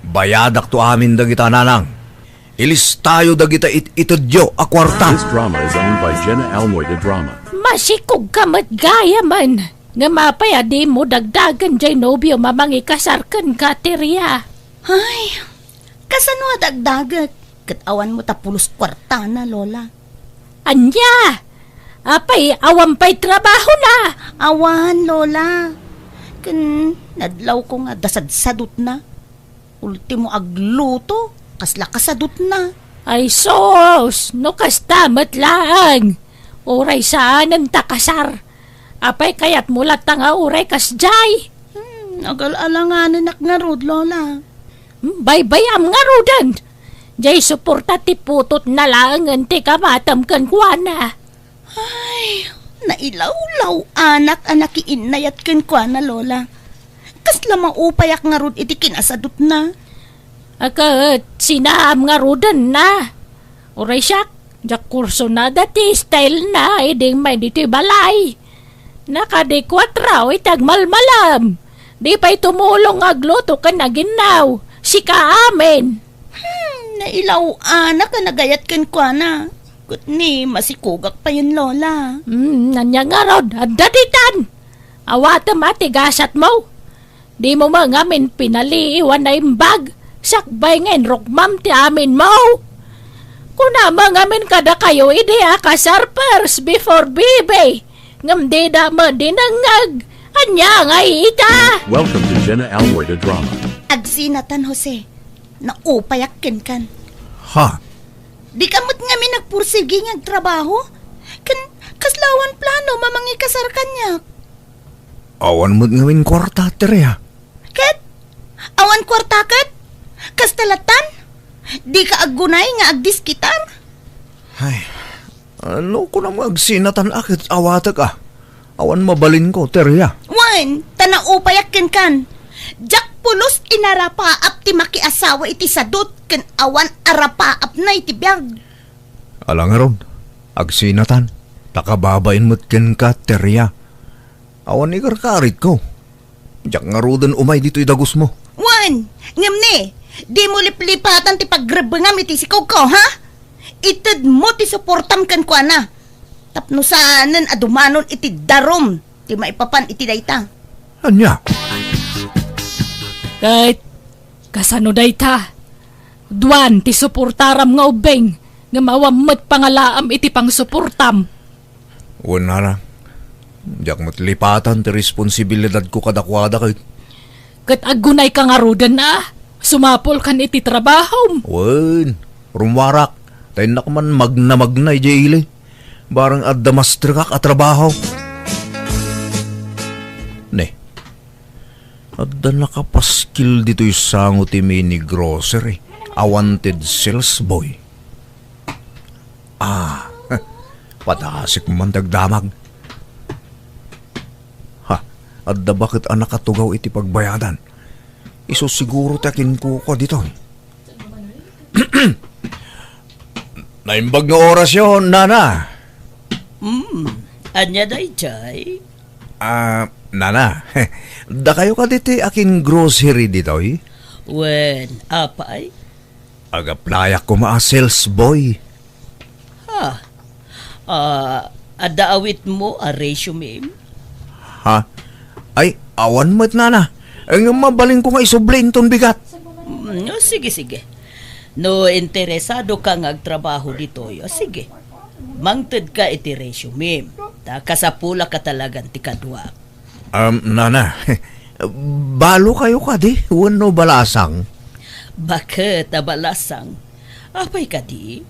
bayadakto amin dagita, nanang. Ilistayo dagita it-itedyo a kuarta. This drama is owned by Jenna Almoy de Drama. Masikog ka met gayamen. Ngem apay a dimo dagdagen jay nobiom a mangikasar kenka, Teria? Ay, kasano a dagdagek? Ket awan met a pulos kuartana, Lola. Ania? Apay, awan pay trabahona? Awan, Lola. Ken nadlawko nga adda sadsadotna. Ultimo agluto, kasla kasadotna. Ay sus, no kasta met laeng. Uray saanen ta kasar. Apay kayatmo latta nga uray kasdiay? Hmm, agal-alanganenak ngarud, Lola. Hmm, baybayam ngaruden. Jay suporta ti putotna laengen ti kamatem kenkuana. Ay, nailawlaw-anak a nakiinnayat kenkuana, Lola. Kasla maupayak ngarud iti kinasadotna. A ket sinaam ngarudenna. Uray siak, diak kursunada ti stylena idi immay ditoy balay. Nakadi kuatro iti agmalmalam. Di pay tumulong nga agluto ken aginnaw. Sika amin. Hmm, nailaw-anak a nagayat kenkuana. Ket ni, masikogak payen, Lola. Hmm, ania ngarud, adda ditan. Awatem a ti gasatmo. Dimo met ngamin pinaliiw a naimbag, sakbay nga inrukmam ti aminmo. Kuna met ngamin kadakayo idi a kasar first before baby, ngem dida met dinengngeg. Ania ngay ita? Welcome to Jenna Almoy the Drama. Agsinatan, Jose. Naupayak kenkan. Ha? Dika met ngamin agpursigi nga agtrabaho? Ken kasla awan plano a mangikasar kaniak? Awan met ngamin kuarta, Teria. Ket? Awan kuarta ket? Kasta lattan? Dika aggunay nga agdiskitar? Ay, ano kunam nga agsinatan a ket awatek a? Awan mabalinko, Teria. Wen, ta naupayak kenkan. Diak pulos inarapaap ti makiasawa iti sadot ken awan arapaapna iti biag. Ala ngarud, agsinatan, ta kababain met kenka, Teria. Awan ikarkaritko. Diak ngaruden umay ditoy dagusmo. Wen, ngem ni, dimo liplipatan ti pagrebbengam iti sikogko, ha? Itedmo ti suportam kenkuana. Tapno saanen a dumanon iti darum ti maipapan iti dayta. Ania? Ket kasano dayta? Duan ti suportaram nga ubbing, ngem awan met pangalaam iti pangsuportam. Wen, nana, diak met lipatan ti responsibilidadko kadakuada ket. Ket aggunayka ngaruden a sumapulkan iti trabahom. Wen, rummuarak, ta innak man magnamagna idiay ili. Barang adda mastrekak a trabaho. Ne, adda nakapaskil ditoy sango ti mini grocery a wanted sales boy. Ah, padasik man ti agdamag. Ha, adda baket a nakatugaw iti pagbayadan. Isu siguro ti akinkukua ditoy. Naimbag nga orasyo, nana. Hmm, ania daydiay? Ah, Nana, dakayo kadi ti akin-grocery ditoy? Wen, apay? Ag-applyak koma a sales boy. Ha? Ah, adda awitmo a resume? Ha? Ay, awan met, nana. Ngem mabalinko nga isubli inton bigat. Mm, sige, sige. No interesado ka nga agtrabaho ditoy, o sige. Mangted ka iti resume. Ta kasapulak a talagan ti kaduak. Um, nana, balo kayo kadi wenno balasang? Baket a balasang. Apay kadi?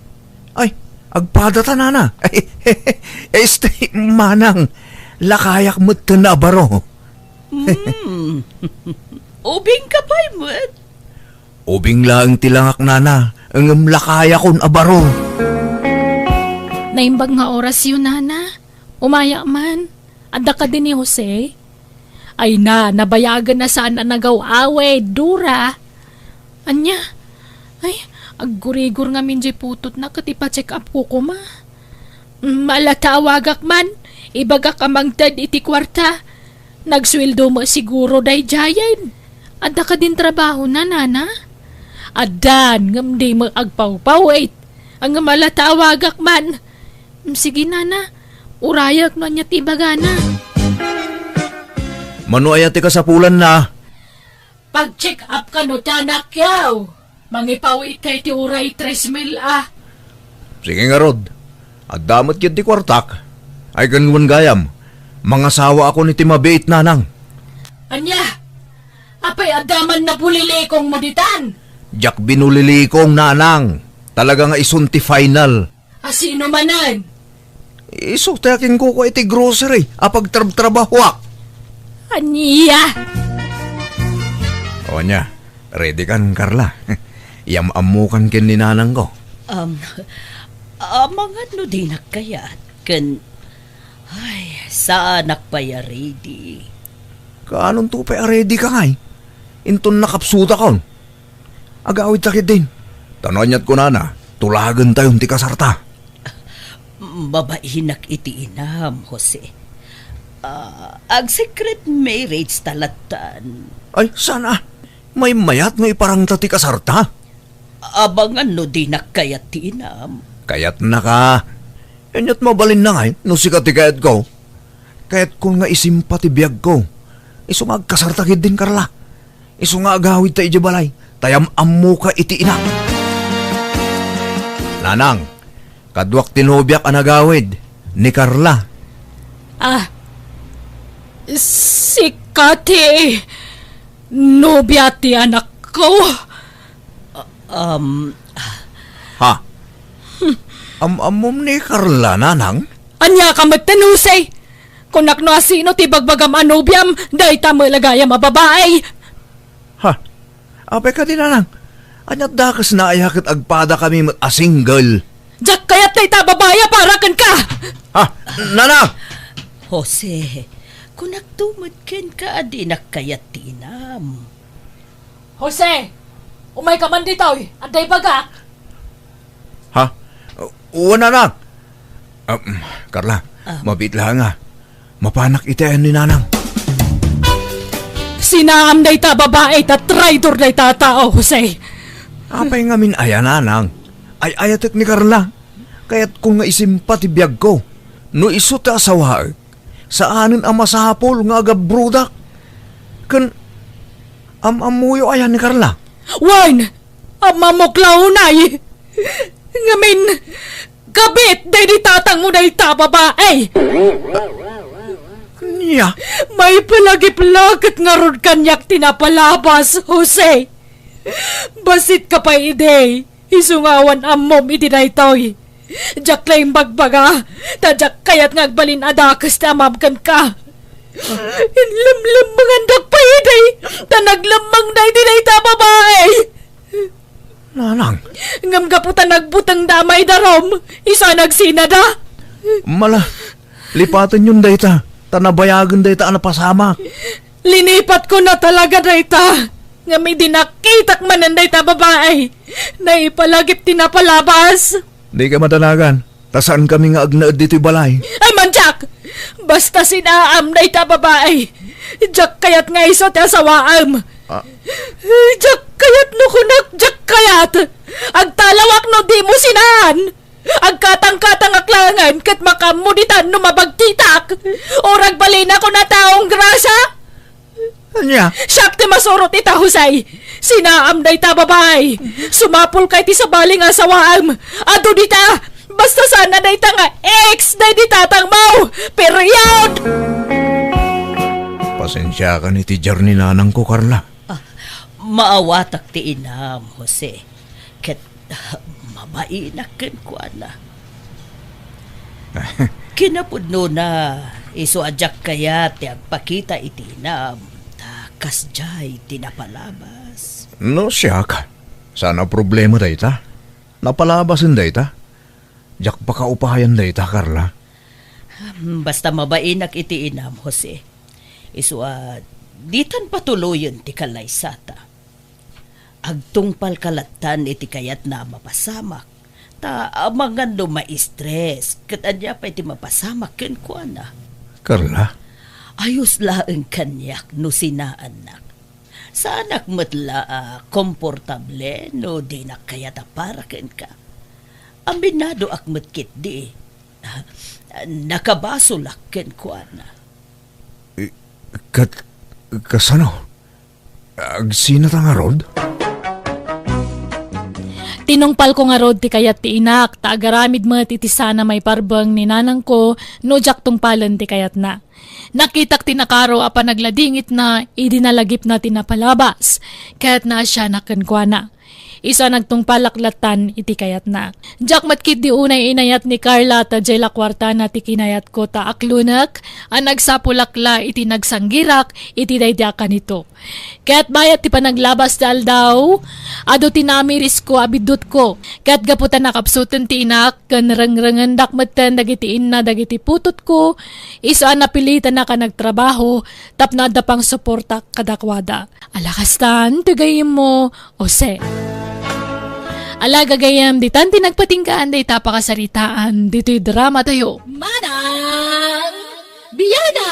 Ay, agpada ta, nana. Este, manang, lakayak met ken a baro. Hmm. Ubing ka pay met? Ubing laeng ti langak, nana, ngem lakayakon a baro. Naimbag nga orasyo, nana. Umayak man. Adda kadi ni Jose? Ay na, nabayagen a saan a nagaw-awid, Dora. Ania? Ay, aggurigor ngamin diay putotna ket ipa-check up ko koma. Mm, ala ta awagak man, ibagak a mangted iti kuarta. Nagsueldo met siguro daydiayen. Adda kadin trabahona, nana? Addan, ngem di met agpawpawit. Ngem ala ta awagak man. Mm, sige, nana. Urayak no ania ti ibagana. Mano aya ti kasapulanna? Pag-check up kano ti anakyo. Mangipawit iti uray tres mil a. Sige ngarud. Adda met ketdi kuartak. Ay ken wen gayam, mangasawaakon iti mabiit, nanang. Ania? Apay adda man nabulilikongmo ditan? Diak binulilikong, nanang. Talaga nga isun ti final. A sino manen? Isu ti akinkukua iti grocery a pagtrabtrabahoak. Ania? O ania, ready kan, Carla? Yam-ammokan ken ni nanangko. Um, amangan no dinak kayat, ken, ay, saanak pay a ready. Kaanonto pay a ready ka ngay? Inton nakapsutakon. Agawidta ketdin. Ta no aniat kunana, tulagentayon ti kasarta. Mabainak iti inam, Jose. Ah, ag-secret marriage ta lattan. Ay, saan a? Maymayat nga iparangta ti kasarta? Abangan no dinak kayat ti inam. Kayatnaka. Aniat mabalinna ngay no sika ti kayatko? Kayatkon nga isimpa ti biagko. Isu nga agkasarta ketdin, Carla. Isu nga agawidta idiay balay, ta yam-ammoka iti inam. Nanang, kaduak ti nobiak a nagawid, ni Carla. Ah, sika ti nobia ti anakko? Um, Ha? Am-ammom ni Carla, nanang? Ania ka metten, Jose? Kunak no asino ti bagbagam a nobiam, dayta met la gayam a babai. Ha? Apay kadi, nanang? Aniat dakesna aya ket agpadakami met a single? Diak kayat dayta a babai a para kenka! Ha? Nanang! Jose, kunakto met kenka a dinak kayat ti inam. Jose, umayka man ditoy, adda ibagak. Ha? Wen, anak. Um, Carla, Ah. mabiit laeng a. Mapanak iti ayan ni nanang. Sinaam dayta a babai ta traidor dayta a tao, Jose. Apay ngamin aya, nanang? Ay-ayatek ni Carla. Kayatkon nga isimpa ti biagko. No isu ti asawaek, saanen a masapul nga agabrodak. Ken am-ammoyo aya ni Carla? Wen, am-ammok la unay. Ngamin, kabit daydi tatangmo dayta a babai. Ania? Maipalagip la ket ngarud kaniak ti napalabas, Jose. Bassit ka pay idi. Isu nga awan ammom iti daytoy. Diak la imbagbaga, ta diak kayat nga agbalin a dakes ti amam kenka. Inlemlemmengandak pay idi, ta naglemmengda iti dayta a babai. Nanang. Ngem gapu ta nagbutengda a maidarum, isu a nagsinada. Mala, lipatenyon dayta, ta nabayagen dayta a napasamak. Linipatkon a talaga dayta. Ngem idi nakitak manen dayta a babai, naipalagip ti napalabas. Dika madanagan, ta saankami nga agnaed ditoy balay. Ay, mandiak! Basta sinaam dayta a babai. Diak kayat nga isu ti asawaem. Ah. Diak kayat no kunak, diak kayat. Agtalawak no dimo sinaan. Agkatangkatangak laengen ket makaammo ditan no mabagtitak. Or agbalinako na taong grasa. Ania? Siak ti masurot ita, Jose. Sinaam dayta babai. Sumapulka iti sabali nga asawaem. Adu dita. Basta sana dayta nga ex daydi tatangmo. Period! Pasensiakan iti diar ni nanangko, Carla. Ah, maawatak ti inam, Jose. Ket mabainak kenkuana. Kinapudnona, isu a diak kayat ti agpakita iti inam, ta kasdiay ti napalabas. No siak, saan a problema dayta. Napalabasen dayta. Diak pakaupayan dayta, Carla. Basta mabainak iti inam, Jose. Isu a ditan patuloyen ti kalaysata. Agtungpalka lattan iti kayatna a mapasamak, ta amangan no ma-stress, ket ania pay ti mapasamak kenkuana? Carla? Ayos laeng kaniak no sinaannak. Saanak met la a komportable no dinak kayat a para kenka. Aminadoak met ketdi. Nakabasolak kenkuana. Eh, kat-, kasano? Agsinata ngarud? Tinungpalko ngarud ti kayat ti inak, ta agaramid met iti saan a maiparbeng ni nanangko no diak tungpalen ti kayatna. Nakitak ti nakaro a panagladingitna idi nalagipna ti napalabas, ket naasianak kenkuana. Isu a nagtungpalak lattan iti kayatna. Diak met ketdi unay inayat ni Carla ta diay la kuartana ti kinayatko ta aklonek a nagsapulak la iti nagsanggirak iti daydi a kanito. Ket bayat ti panaglabas ti aldaw, adu ti namirisko a biddutko. Ket gapu ta nakapsuten ti inak ken rengrengendak metten dagiti inna dagiti putotko, isu a napilitanak a nagtrabaho tapno adda pangsuportak kadakuada. Ala kastan ti gayyemmo, Jose. Ala gagayyem, ditan ti nagpatinggaan dayta pakasaritaan ditoy dramatayo. Manang Biana!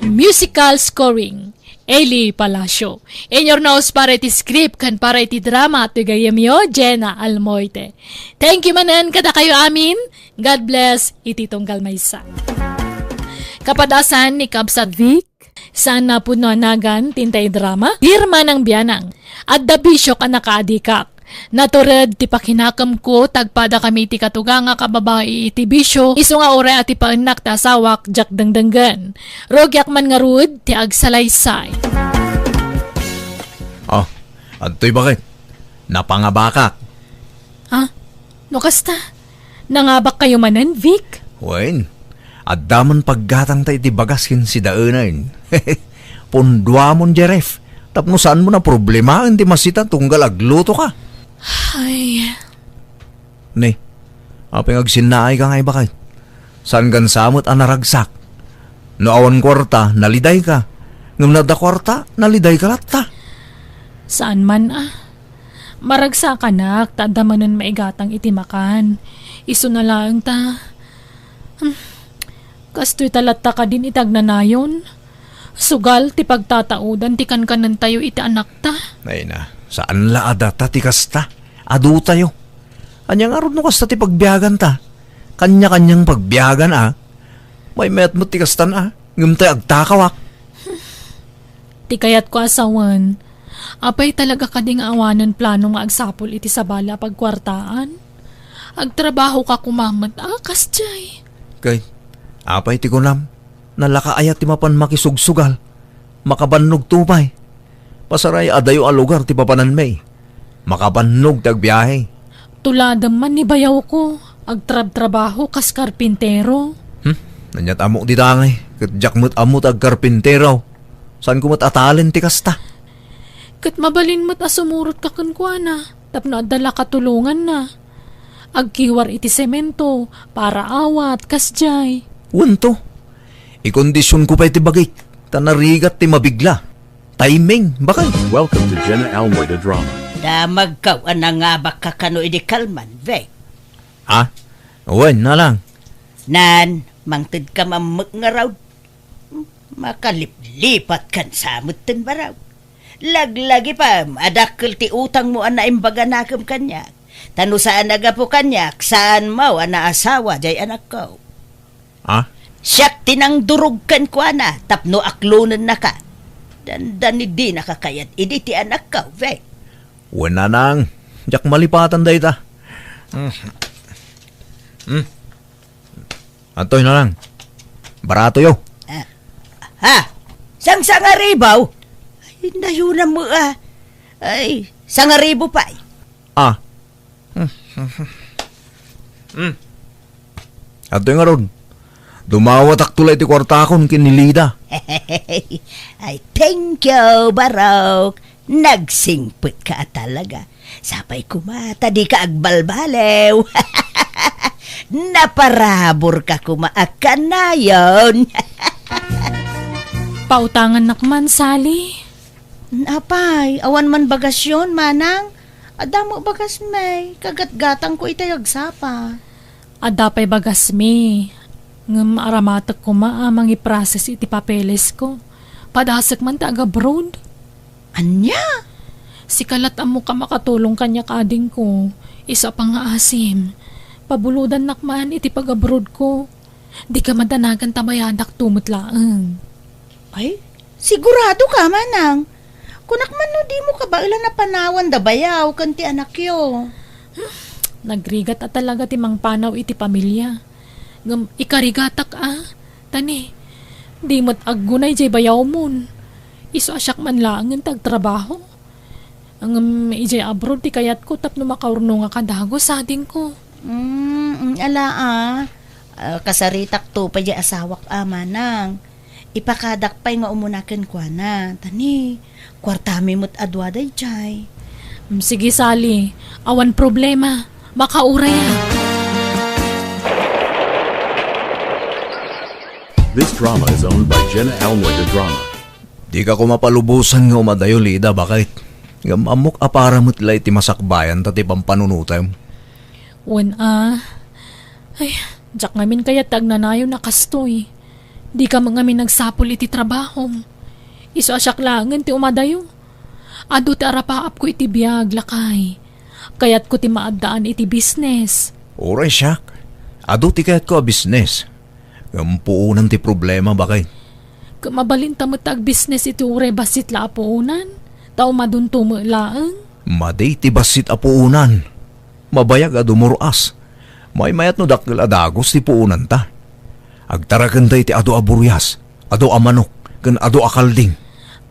Musical scoring, Eli Palacio. Inurnos para iti script ken para iti drama ti gayyemyo, Jenna Almoite. Thank you manen kadakayo amin. God bless iti tunggal maysa. Kapadasan ni Kabsat Vic, saan a pudno a nagan ti intay drama? Dear Manang Bianang, adda bisiok a nakaadikak. Natured ti pakinakemko, tagpada kami ti katugangak a babai iti bisio, isu nga uray atipaennak ti asawak, diak dengdenggen. Rugiak man ngarud ti agsalaysay. Oh, adtoy baket. Napangabakak. Ah, no kasta, nangabakkayo manen, Vic? Wen, adda man paggatangta iti bagas ken sidaenen. Punduamon, Jeref, tapno saanmo a problemaen ti masita tunggal aglutoka. Ay. Ne, apay nga agsinnaayka nga ibaket? Saan gansa met a naragsak? No awan kuarta, nalidayka. Ngem no adda kuarta, nalidayka latta. Saan man a. Maragsakanak ta adda manen maigatang iti makan. Isuna laeng ta, hmm, kastoy ta latta kadin iti agnanayon. Sugal ti pagtataudan ti kankanentayo iti anakta. Ay na, saan la a data ti kasta. Adutayo. Ania ngarud no kasta ti pagbiaganta? Kanya-kanyang pagbiagan a. Maymayat met ti kastan a. Ngem tay agtakawak. Ti kayatko a sawen, apay talaga kadi nga awanen plano nga agsapul iti sabali a pagkuartaan? Agtrabahoka koma met a kasdiay. Kay, apay ti kunam? Nalaka aya ti mapan makisugsugal? Makabannogto pay. Pasaray adayo a lugar ti papananmi. Makabannog ti agbiahe. Tuladem man ni bayawko, agtrabtrabaho kas karpintero. Hmm? Aniat ammok dita ngay, ket diak met ammo ti agkarpintero. Saanko met a talent ti kasta. Ket mabalin met a sumurotka kenkuana, tapno adda la katulonganna. Agkiwar iti semento, para awat, kasdiay. Wen to. Ikondisionko pay ti bagik, ta narigat ti mabigla. Timing, bakay. Welcome to Jenna Almoy the Drama. Damagkaw a nangabakka kano idi kalman, Vic. Ha? Wen, nalang. Nan, mangtedka mammek ngarud. Makaliplipatkan sa metten, baro. Laglagipem a dakkel ti utangmo a naimbaganakem kaniak. Ta no saan a gapu kaniak, saanmo a naasawa diay anakko. Ah? Siak ti nangdurog kenkuana tapno aklonennaka. Dandani dinaka kayat idi ti anakko, be. Wen, nanang, diak malipatan dayta. Mm. Mm. Antoy, nanang. Baratoyo. Ah. Ha? Sangsangaribo? Ay, nayunam mo, ah. Ay, sangaribo pay. Ah. Hmm. Adtoy ngarud, dumawatakto la iti kuartakon ken ni Lida. Ay, thank you, barok. Nagsingpetka a talaga. Sapay koma ta dika agbalbaliw. Naparaburka koma a kanayon. Pautangannak man, Sally. Apay, awan man bagasyon, manang? Adda met bagasmi, kagatgatangko itay agsapa. Adda pay bagasmi, ngem aramatek koma a mangiprocess iti papelesko. Padasek man ti ag-abroad. Ania? Sika lat ammok a makatulong kaniak, adingko, isu a pangngaasim. Pabulodannak man iti pag-abroadko. Dika madanagan ta bayadakto met laeng. Ay, sigurado ka, manang? Kunak man no dimo kabaelan a panawan da bayaw ken ti anakyo. Nagrigat a talaga ti mangpanaw iti pamilia. Ngem ikarigatak a, tani, di met aggunay jay bayawmon. Isu a siak man laengen ti agtrabaho. Ngem idiay abroad ti kayatko tapno makaurnongak a dagus, adingko. Mm, mm, ala a. Ah, kasaritakto pay diay asawak a, manang. Ipakadak pay nga umuna kenkuana. Tani, kuartami met a dua daydiay. Mm, sige, Sally. Awan problema. Makauray a. This drama is owned by Jenna Almoy de Drama. Dika koma palubosan nga umadayo, Lida, baket. Ngem ammok a para met la iti masakbayan ta ti pampanunotem. Wen a. Ay, diak ngamin kayat ti agnanayon a kastoy. Dika met ngamin agsapul iti trabahom. Isu a siak laengen ti umadayo. Adu ti arapaapko iti biag, lakay. Kayatko ti maaddaan iti business. Uray siak, adu ti kayatko a business. Ngem puonan ti problema, baket. Ket mabalinta met ti agbisnes iti uray bassit la a puonan, ta umadunto met laeng. Madi ti bassit a puonan. Mabayag a dumur-as. Maymayat no dakkel a dagus ti puonanta. Agtarakenda iti adu a burias, adu a manok, ken adu a kalding.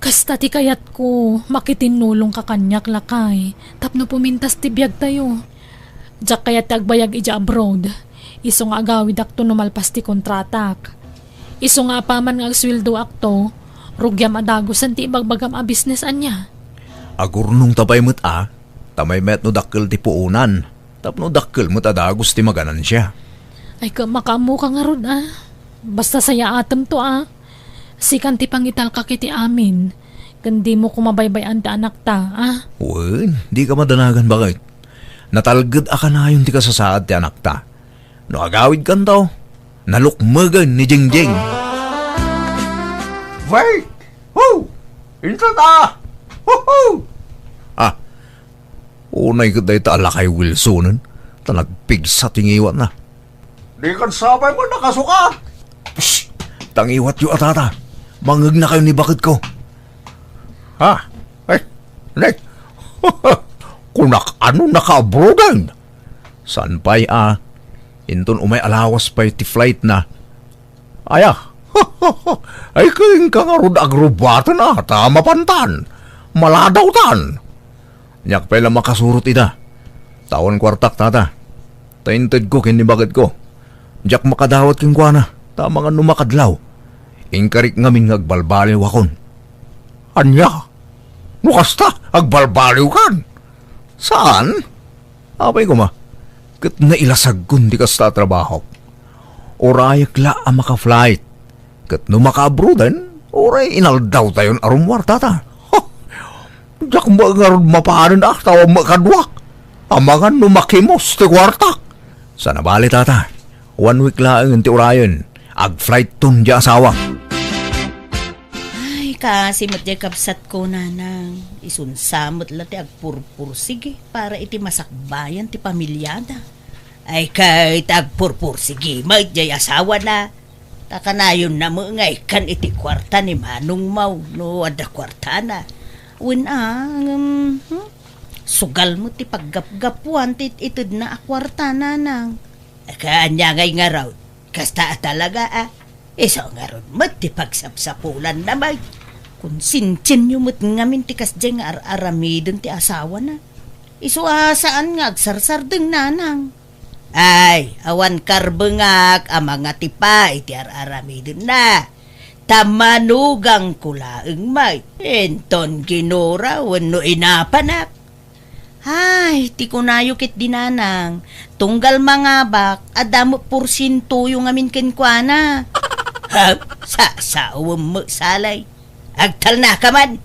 Kasta ti kayatko, makitinnulongka kaniak, lakay, tapno pumintas ti biagtayo. Diak kayat ti agbayag idiay abroad. Isu nga agawidakto no malpas ti kontratak. Isu nga apaman nga agsueldoakto, rugiam a dagusen ti ibagbagam a business ania. Agurnongta pay met a, ta maymayat no dakkel ti puonan, tapno dakkel met a dagus ti maganansia. Ay, ka, makaammoka ngarud a. Basta sayaatemto a. Sikan ti pangitalkak iti amin, ken dimo koma baybay-an ti anakta a. Wen, dika madanagan, baket. Natalged a kanayon ti kasasaad ti anakta. No agawidkanto, nalukmegen ni Jingjing. Wait! Ho! Inton a! Ho-ho! Ah, unay ket dayta a lakay Wilsonen, ta nagpigsa ti ngiwatna. Dikan sapay met a kasuka. Psst! Tangiwatyo a, tata. Mangegnakayo ni baketko. Ha? Ay, nay. Kunak, ano, naka-abroaden? Saan pay a? Inton umay a lawas pay ti flightna. Aya. Ay, kenka ngarud agrubaten a, ta mapantan. Maladawtan. Diak pay la makasurot ida. Ta awan kuartak, tata. Ta intedko ken ni baketko. Diak makadawat kenkuana, ta amangan no makadlaw. Inkarik ngamin nga agbalbaliwakon. Ania? No kasta, agbalbaliwkan? Saan? Apay koma, ket nailasagkon ti kasta a trabahok. Urayek la a maka-flight. Ket no makaabroaden, uray inaldawtayon a rummuar, tata. Ho! Diak met ngarud mapanen a, ta awan met kaduak. Amangan no makimos ti kuartak. Saan a bale, tata. One week laeng ti urayen. Ag-flightton ti asawak. Kasi met jay kabsatko, nanang, isunsa met la ti agpurpursigi para iti masakbayan ti pamiliada. Ay, ket agpurpursigi met jay asawana. Ta kanayonna met nga ikkan iti kuarta ni manongmo no adda kuartana. Wen a, ngem, hmm? Sugal met ti paggapgapuan ti itedna a kuarta, nanang. Ket ania ngay ngarud? Kasta a talaga, a? Isu ngarud met ti pagsapsapulanna, bay. Konsensianyo met ngamin ti kasdiay nga ar-aramiden ti asawana. Isu a saan nga agsarsardeng, nanang. Ay, awan karbengak a mangatipa iti ar-aramidenna. Ta manugangko laeng, may. Inton ginura wenno inapanak. Ay, ti kunayo ketdi, nanang, tunggal mangabak, adda met porsientoyo ngamin kenkuana. Ha? Sa-, sawen met salay. Agtalnaka man.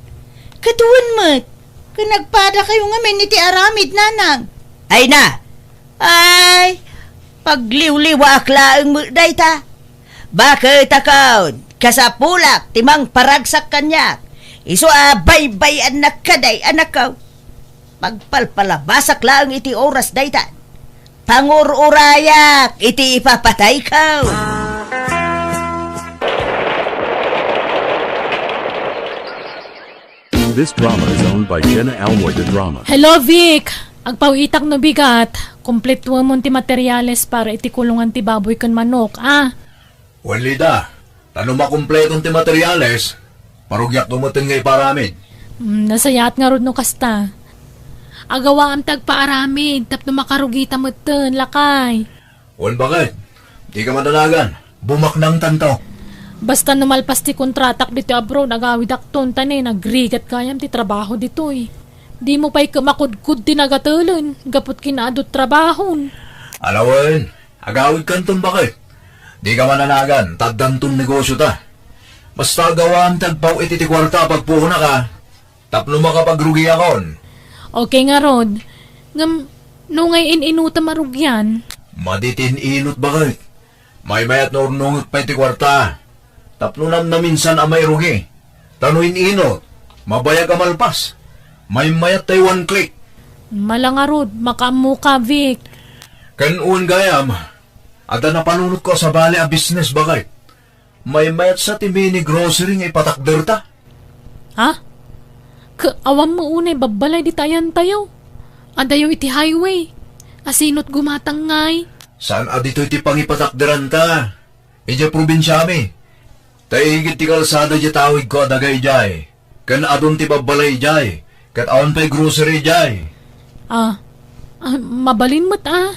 Ket wen met, ken agpadakayo ngamin iti aramid, nanang. Ay na! Ay, pagliwliwaak laeng met dayta. Baket akon, kasapulak ti mangparagsak kaniak. Isu a baybay-annak kadi, anakko. Pagpalpalabasak laeng iti oras dayta. Pangur-urayak iti ipapatayko. This drama is owned by Jenna Almoy de Drama. Hello, Vic! Agpawitak no bigat. Kompletuemon ti materiales para iti kulungan ti baboy ken manok, a? Wen, Lida, ta no makompleton ti materiales, parugiakto metten nga iparamid. Mm, nasayaat ngarud no kasta. Agawaam ti agpaaramid tapno makarugita metten, lakay. Wen, baket? Dika madanagan. Bumaknangtanto. Basta no malpas ti kontratak ditoy abroad, agawidakton, ta ne, nagrigat gayam ti trabaho ditoy. Dimo pay ket makudkod ti nagatelen, gapu ta kinaadu't trabahon. Ala wen, agawidkanton, baket. Dika madanagan, ta addanton negosiota. Basta agawaam ti agpaw-it iti kuarta a pagpuonaka, tapno makapagrugiakon. Okay ngarud. Ngem, no ngay in-inutam a rugian? Madi ti in-inut, baket. Maymayat no urnongek pay ti kuarta. Tapno namnaminsan a mairugi. Ta no in-inut, mabayag a malpas. Maymayat tay one click. Mala ngarud, makaammoka, Vic. Ken wen gayam, adda napanunotko a sabali a business, baket. Maymayat sa ti mini grocery nga ipatakderta. Ha? Ket awan met unay babbalay dita ayantayo. Adayo iti highway. Asinot gumatang ngay? Saan a ditoy ti pangipatakderanta? Idiay probinsiami. Ta igid ti kalsada diay tawidko a daga idiay. Ken adun ti babbalay idiay, ket awan pay grocery idiay. Ah, ah, mabalin met a.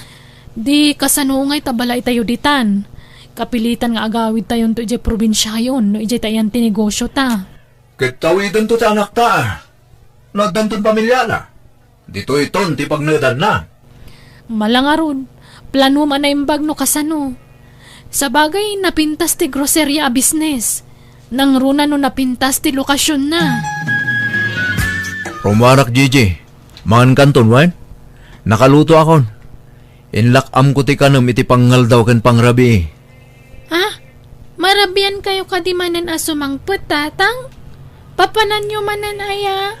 Di kasano ngay ta balaytayo ditan. Kapilitan nga agawidtayonto idiay probinsiayon no idiay ta ayan ti negosiota. Ket tawidento ti anakta a. No addanton pamiliana. Ditoyton ti pagnedanna. Mala ngarud, planom a naimbag no kasano. Sabagay, napintas ti groceria a business. Nangruna no napintas ti lokasionna. Rummuarak, Gigi. Mangankanton, wen? Nakalutoakon. Inlak-amko ti kanem iti pangngaldaw ken pangrabii. Ha? Marabiankayo kadi manen a sumangpet, Tatang? Papananyo manen aya?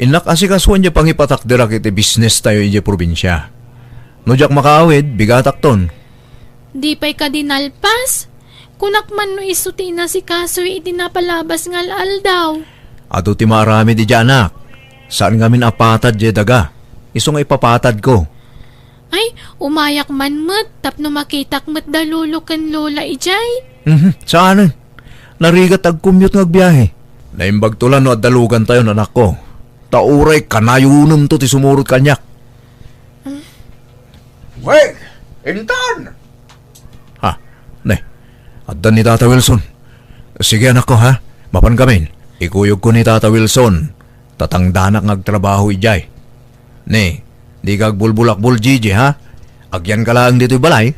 Innak asikasuan diay pangipatakderak iti business tayo idiay probinsia. No diak makaawid, bigatakton. Di pay kadi nalpas? Kunak man no isu ti inasikasoyo iti napalabas nga al-aldaw. Adu ti maaramid idiay anak. Saan ngamin a patad diay daga. Isu nga ipapatadko. Ay, umayak man met tapno makitak met da lolo ken lola idiay. Mhm, saanen. Narigat agkumyot nga agbiahe. Naimbagto la no adda lugantayon, anakko. Ta uray kanayonemto ti sumurot kaniak. Wen, intan! Ha? Ne, adda ni Tata Wilson. Sige, anakko, ha? Mapan kamin. Ikuyogko ni Tata Wilson. Tatangdanak nga agtrabaho idiay. Ne, dika agbulbulakbol, Gigi, ha? Agyanka laeng ditoy balay.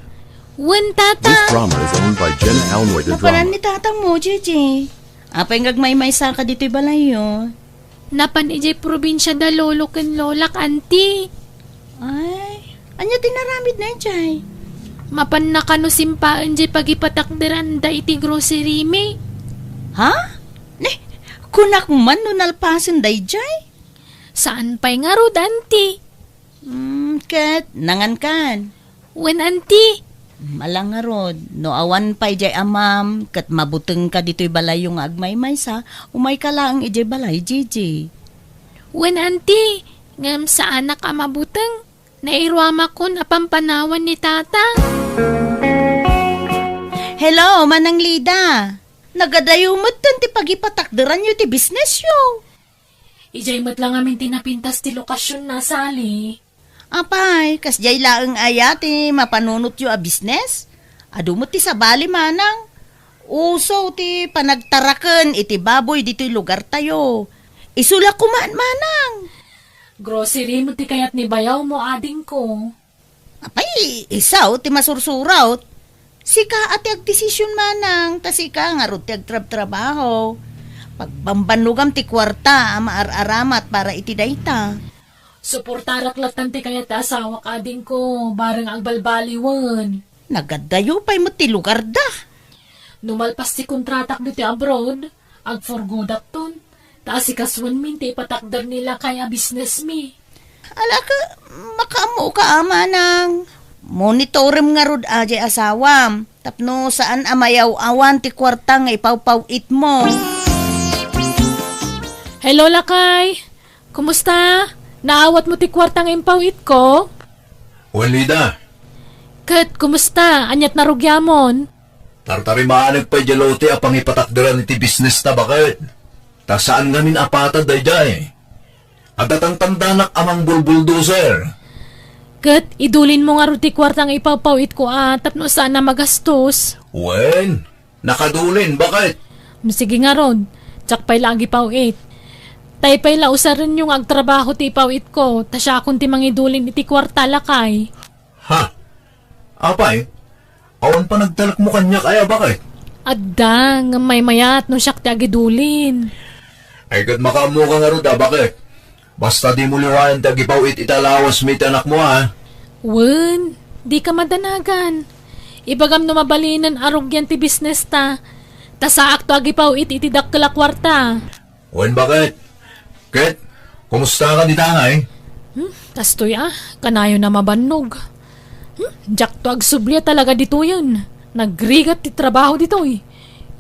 Wen, Tata. This drama is owned by Jenna Almoy de Napanan Drama. Ni tatangmo, Gigi. Apay nga agmaymaysaka ditoy balayyo? Napan idiay probinsia da lolo ken lolak, anti. Ay, ania ti inaramidna idiay? Mapanna kano simpaen diay pagipatakderanda iti grocery mi. Ha? Ne, Kunak man no nalpasen dayjay? Saan pay ngarud, Auntie. Hmm, ket nangankan? Wen, Auntie. Ala ngarud, no awan pay jay amam, ket mabutengka ditoy balayyo nga agmaymaysa, umayka laeng idiay balay, Gigi. Wen, Auntie, ngem saanak a mabuteng. Nairuamakon a pampanawan ni Tata. Hello, Manang Lida. Nagadayo metten ti pagipatakderanyo ti bisnesyo. Idiay met la ngamin ti napintas ti lokasionna, Sally. Apay, kasdiay laeng aya ti mapanunotyo a bisnes? Adu met ti sabali, Manang. Uso ti panagtaraken iti baboy ditoy lugartayo. Isu la koma, Manang. Grocery met ti kayat ni bayawmo, adingko. Apay, isu ti masursurat. Sika a ti agdesision, Manang, ta sika ngarud ti agtrabtrabaho. Pagbambannogam ti kuarta a maar-aramat para iti dayta. Suportarak lattan ti kayat ti asawak, adingko, bareng agbalbaliwen. Nagadayo pay met ti lugarda. No malpas ti kontratak ditoy abroad, agforgodakton, ta asikasuenmin ti ipatakder ni lakay a bisnesmi. Ala ka, makaammoka a, Manang. Monitorem ngarud a jay asawam, tapno saan a mayaw-awan ti kuarta nga ipawpaw-itmo. Hello, lakay. Kumusta? Naawatmo ti kuarta nga impaw-itko? Wen, Lida. Ket kumusta? Aniat narugiamon? Tartarimanek pay diay lote a pangipatakderan iti bisnesta, baket. Ta saan ngamin a patad daydiay. Adda tantandanak a mangbulbuldoser. Ket idulinmo ngarud ti kuarta nga ipawpaw-itko a tapno saan a magastos. Wen, nakadulin, baket. Sige ngarud, diak pay la agipaw-it. Tay pay la usarenyo nga agtrabaho ti ipaw-itko, ta siakon ti mangidulin iti kuarta, lakay. Ha? Apay, awan panagtalekmo kaniak aya, baket? Adda, ngem maymayat no siak ti agidulin. Ay, ket makaammoka ngarud a, baket? Basta dimo liwayan ti agipaw-it ita lawasmi iti anakmo, a? Wen, dika madanagan. Ibagam no mabalinen a rugian ti bisnesta, ta saakto agipaw-it iti dakkel a kuarta. Wen, baket? Ket, kumusta ka dita ngay? Hmm, kastoy a, kanayon a mabannog. Hmm, diakto agsubli a talaga ditoyen. Nagrigat ti trabaho ditoy.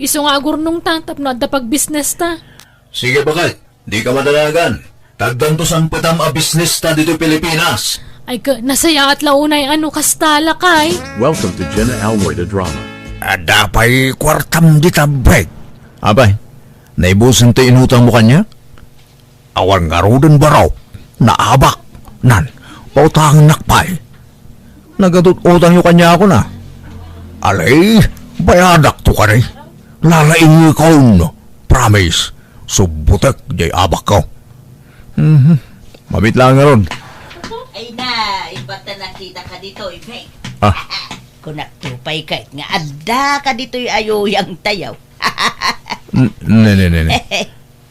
Isu nga agurnongta tapno adda pagbisnesta. Sige, baket, dika madanagan. Taddanto sangpetam a bisnesta ditoy Pilipinas. Ay ka, nasayaat la unay a no kasta, lakay. Welcome to Jenna Almoy the Drama. Adda pay kuartam dita, bek. Apay, naibusen ti inutangmo kaniak? Awan ngaruden barok, naabak, nan, pautangennak pay. Nagatut-utangyo kaniakon a. Alay, bayadakto kadi. Lalaingekon, promise. Subbotek diay abakko. Mhm. Mabit laeng ngarud. Ay na, imbag ta nakitaka ditoy, Bek. Ah. Kunakto pay ket nga addaka ditoy a yuyangtayo. N-, ne, ne, ne, ne.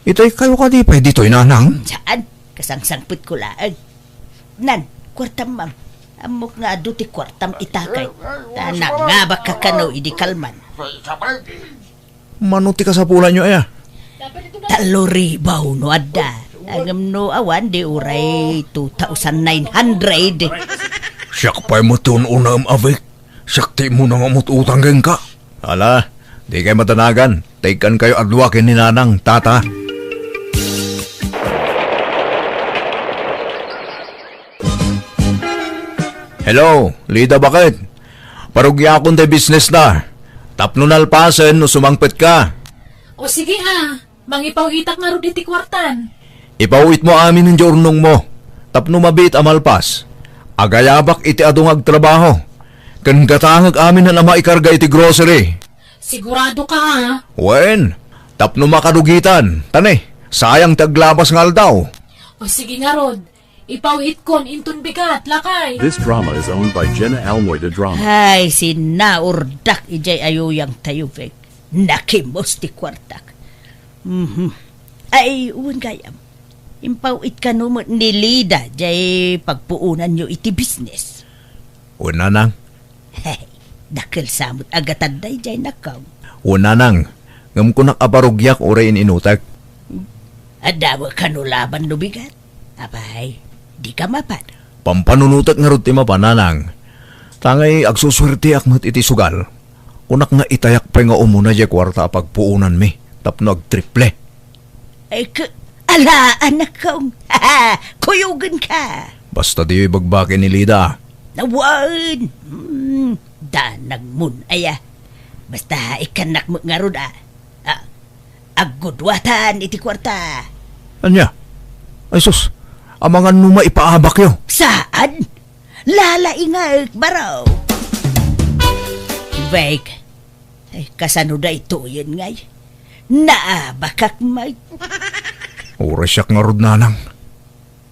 Itay kayo kadi pay ditoy, nanang? Saan? Kasangsangpetko laeng. Nan, kuartam, ma'am. Ammok nga adu ti kuartam ita kay. Ta nangngabakka kano idi kalman. Mano ti kasapulanyo aya? Tallo ribu no adda. Ngem no awan, di uray two thousand nine hundred. Siak pay met ti un-unaem a, bek. Siak ti immuna nga umut-utang kenka. Ala, dikay madanagan. Ta ikkankayo a dua ken ni nanang, tata. Hello, Lida, baket? Parugiakon tay bisnesta. Tapno nalpasen no sumangpetka. O sige a, mangipaw-itak ngarud iti kuartan. Ipaw-itmo amin diay urnongmo. Tapno mabiit a malpas, agayabak iti adu nga agtrabaho. Ken gatangek amin a maikarga iti grocery. Sigurado ka, a? Wen, tapno makadugitan. Ta ne, sayang ti aglabas nga aldaw. O sige ngarud, ipaw-itkon inton bigat, lakay. This drama is owned by Jenna Almoy the Drama. Ay, sinaurdak idiay a yuyangtayo, bek. Nakimos ti kuartak. Mhm. Ay, wen gayam. Impaw-it kano met ni Lida diay pagpuonanyo iti bisnes. Wen, nanang. Hey, dakkel sa met a gatad daydiay, nakkaw. Wen, nanang. Ngem kunak a parugiak uray in-inutek. Adda met kano laban no bigat. Apay, dika mapan. Pampanunotek ngarud ti mapan, nanang. Ta ngay agsusuerteak met iti sugal. Kunak nga itayak pay nga umuna diay kuarta a pagpuonanmi tapno agtriple. Ay, k-, ala, anakko. Kuyogenka. Basta diyo ibagbagi ni Lida. Awan. Hmm, danagmon, aya. Basta ikkannak met ngarud, a. A, Agguduatan iti kuarta. Ania? Ay sus, amangan no maipaabakyo. Saan? Lalaingek, baro. Bek, ay, kasano daytoyen ngay? Naabakak met. Uray siak ngarud, nanang.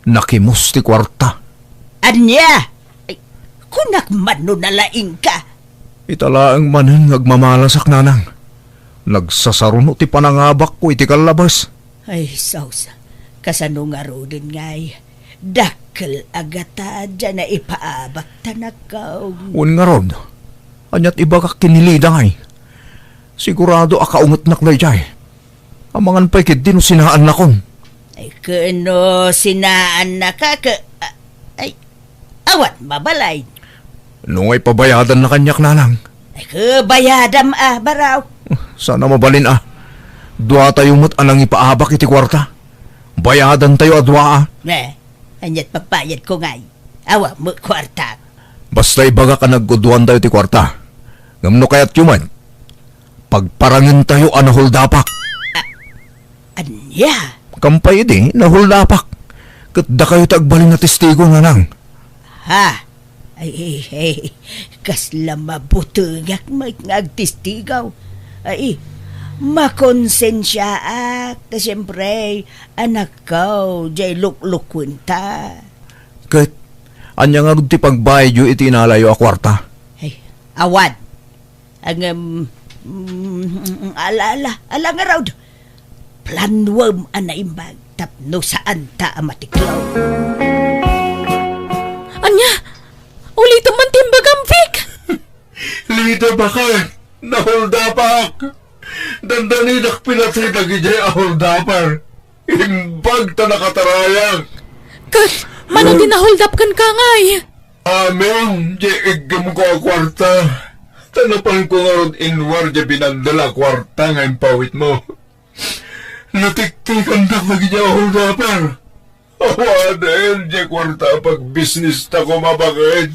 Nakimus ti kuarta. Ania? Ay, kunak man no nalaingka. Ita laeng manen nga agmamalasak, nanang. Nagsasaruno ti panangabakko iti kallabas. Ay, sus. Kasano ngaruden ngay? Dakkel a gatad diay naipaabak, anakko. Wen ngarud, aniat ibagak ken ni Lida ngay? Sigurado a kaungetnak daydiay. Amangan pay ketdi no sinaannakon. Ay, ken no sinaannaka, ke-, a-, ay, awan mabalin. No ngay pabayadanna kaniak, nanang. Ay, ke, bayadam a, baro. Saan a mabalin a. Duatayo met a nangipaabak iti kuarta. Bayadantayo a dua a. Eh, aniat pagbayadko ngay? Awan met kuartak. Basta ibagak a nagguduantayo ti kuarta. Ngem no kayatyo met, pagparangentayo a nahuldapak. A-, ania? Kampay idi, nahuldapak. Ket dakayo ti agbalin a testigo, nanang. Ha? Ay, ay, ay, kasla mabutengak met nga agtestigo. Ay, makonsensiaak, ta siempre, anakko, diay luklukuenta. Ket, ania ngarud ti pagbayadyo iti inalayo a kuarta? Ay, awan. Ngem, mm, ala, ala, ala ngarud. Planuem a naimbag tapno saanta a matiklop. Ania? Ulitem man ti imbagam, Vic! Lida, baket! Nahuldapak! Dandanidak pinatay dagidiay a holdaper. Imbag ta nakatarayak. Ket, mano ti nahuldap kenka ngay? Amin, diay iggemko a kuarta. Ta napanko ngarud inruar diay binandel a kuarta nga impawitmo. Natiktikandak dagidiay a holdaper. Awanen diay kuarta a pagbisnista koma, baket.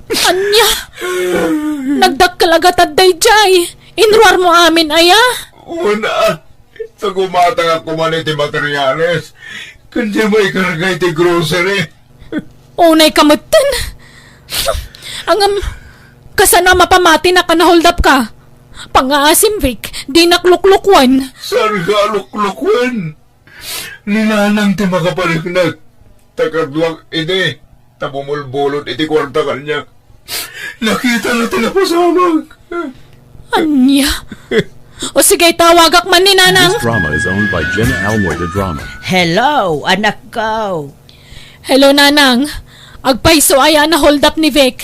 Ania? Nagdakkel a gatad daydiay. Inruarmo amin aya? Wen a. Ta gumatangak koman iti materiales ken diay maikarga iti grocery. Unayka metten. Ngem, kasano a mapamatinak a nahuldapka? Pangngaasim, Vic, dinak luklukuen. Saanka a luklukuen? Ni nanang ti makapaneknek. Ta kaduak idi, ta bumulbulod iti kuarta kaniak. Nakitana ti napasamak. Ania? O sige, tawagak man ni nanang. This drama is owned by Jenna Almoida Drama. Hello, anakko. Hello, nanang. Agpayso aya a nahuldap ni Vic?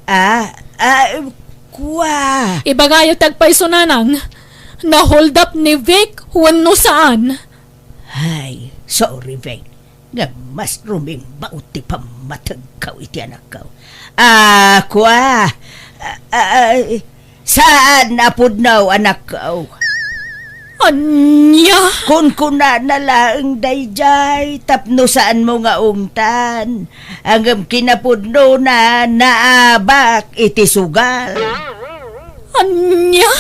Ah, ah, kua. Ibagayo ti agpayso, nanang. Nahuldap ni Vic wenno saan? Ay, sorry, Vic. Ngem mas rumingbaw ti pammatengko iti anakko. Ah, kua. Ah, ah, saan a pudno, anakko? Ania? Kunkunana laeng daydiay tapno saanmo nga ungtan. Ngem kinapudnona, naabak iti sugal. Ania?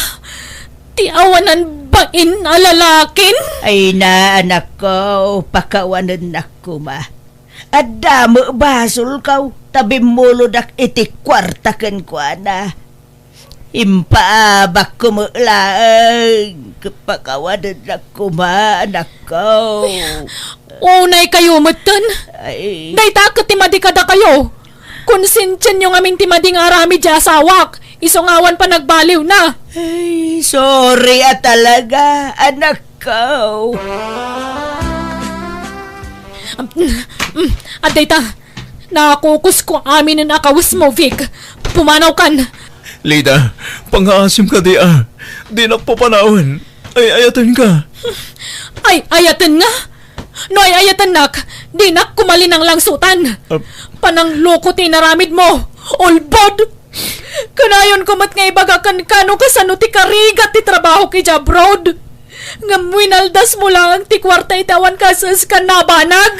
Ti awanan bain a lalakin? Ay na, anakko, pakawanennak koma. Adda met basolko ta bimmulodak iti kuarta kenkuana. Impaabakko met laeng. Pakawanennak koma, anakko. Unaykayo metten. Ay. Dayta ket ti madi kadakayo. Konsensiaenyo ngamin ti madi nga aramid ti asawak, isu nga awan panagbaliwna. Ay, sorry a talaga, anakko. Am, mm, adda ita, nakukusko aminen a kawesmo, Vic. Pumanawkan. Lida, pangngaasim kadi a. Dinak papanawen. Ay-ayatenka. Ay-ayatenna? No ay-ayatennak, dinak koma linanglangsutan. Ah. Panangloko ti inaramidmo, ulbod! Kanayonko met nga ibaga kenka no kasano ti karigat ti trabahok idiay abroad. Ngem winaldasmo laeng ti kuarta iti awan kaes-eskan a banag.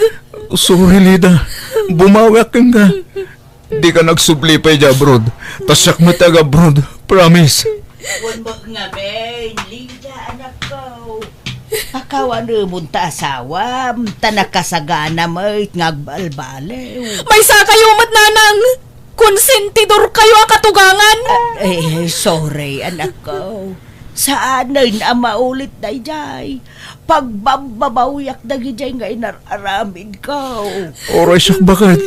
Sorry, Lida. Bumawiak kenka. Dika agsubli pay idiay abroad. Ta siak met ti ag-abroad. Promise. Wen met ngamin, Lida, anakko. Pakawanemon ta asawam, ta nakasagana met nga agbalbaliw. Maysakayo met, nanang! Konsentidorkayo a katugangan! Ah, eh, sorry, anakko. Saanen a maulit daydiay. Pagbabbabawiak dagidiay nga inar-aramidko. Uray siak baket.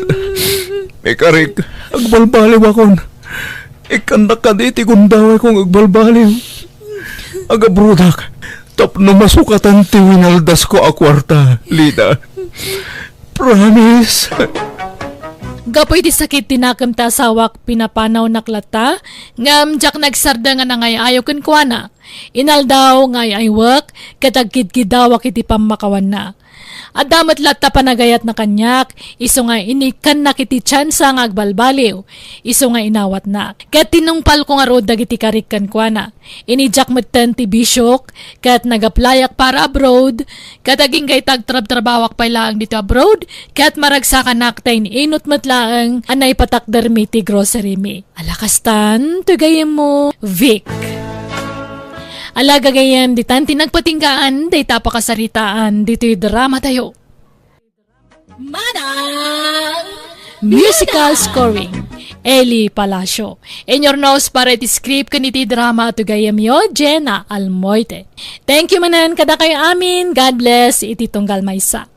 Ikarik, agbalbaliwakon. Ikkannak kadi ti gundawayko nga agbalbaliw. Agabrodak tapno masukatan ti winaldasko a kuarta, Lida. Promise. Gapu iti sakit ti nakem ti asawak, pinapanawnak latta, ngem diak nagsardeng a nangay-ayo kenkuana. Inaldaw nga ay-aywek ket agkidkidawak iti pammakawanna. Adda met latta panagayatna kaniak, isu nga inikkannak iti tiansa nga agbalbaliw, isu nga inawatna. Ket tinungpalko ngarud dagiti karik kenkuana. Inidiak metten ti bisiok, ket nag-applyak para abroad, ket agingga ita agtrabtrabawak pay laeng ditoy abroad, ket maragsakanak ta in-inut met laeng a naipatakdermi ti grocerymi. Ala kastan, toy gayyemmo, Vic. Ala gagayyem, ditan ti nagpatinggaan dayta a pakasaritaan ditoy dramatayo. Manang Musical scoring, Eli Palacio. Inyurnos para iti script ken iti drama a tugayyemyo, Jenna Almoite. Thank you manen kadakayo amin. God bless iti tunggal maysa.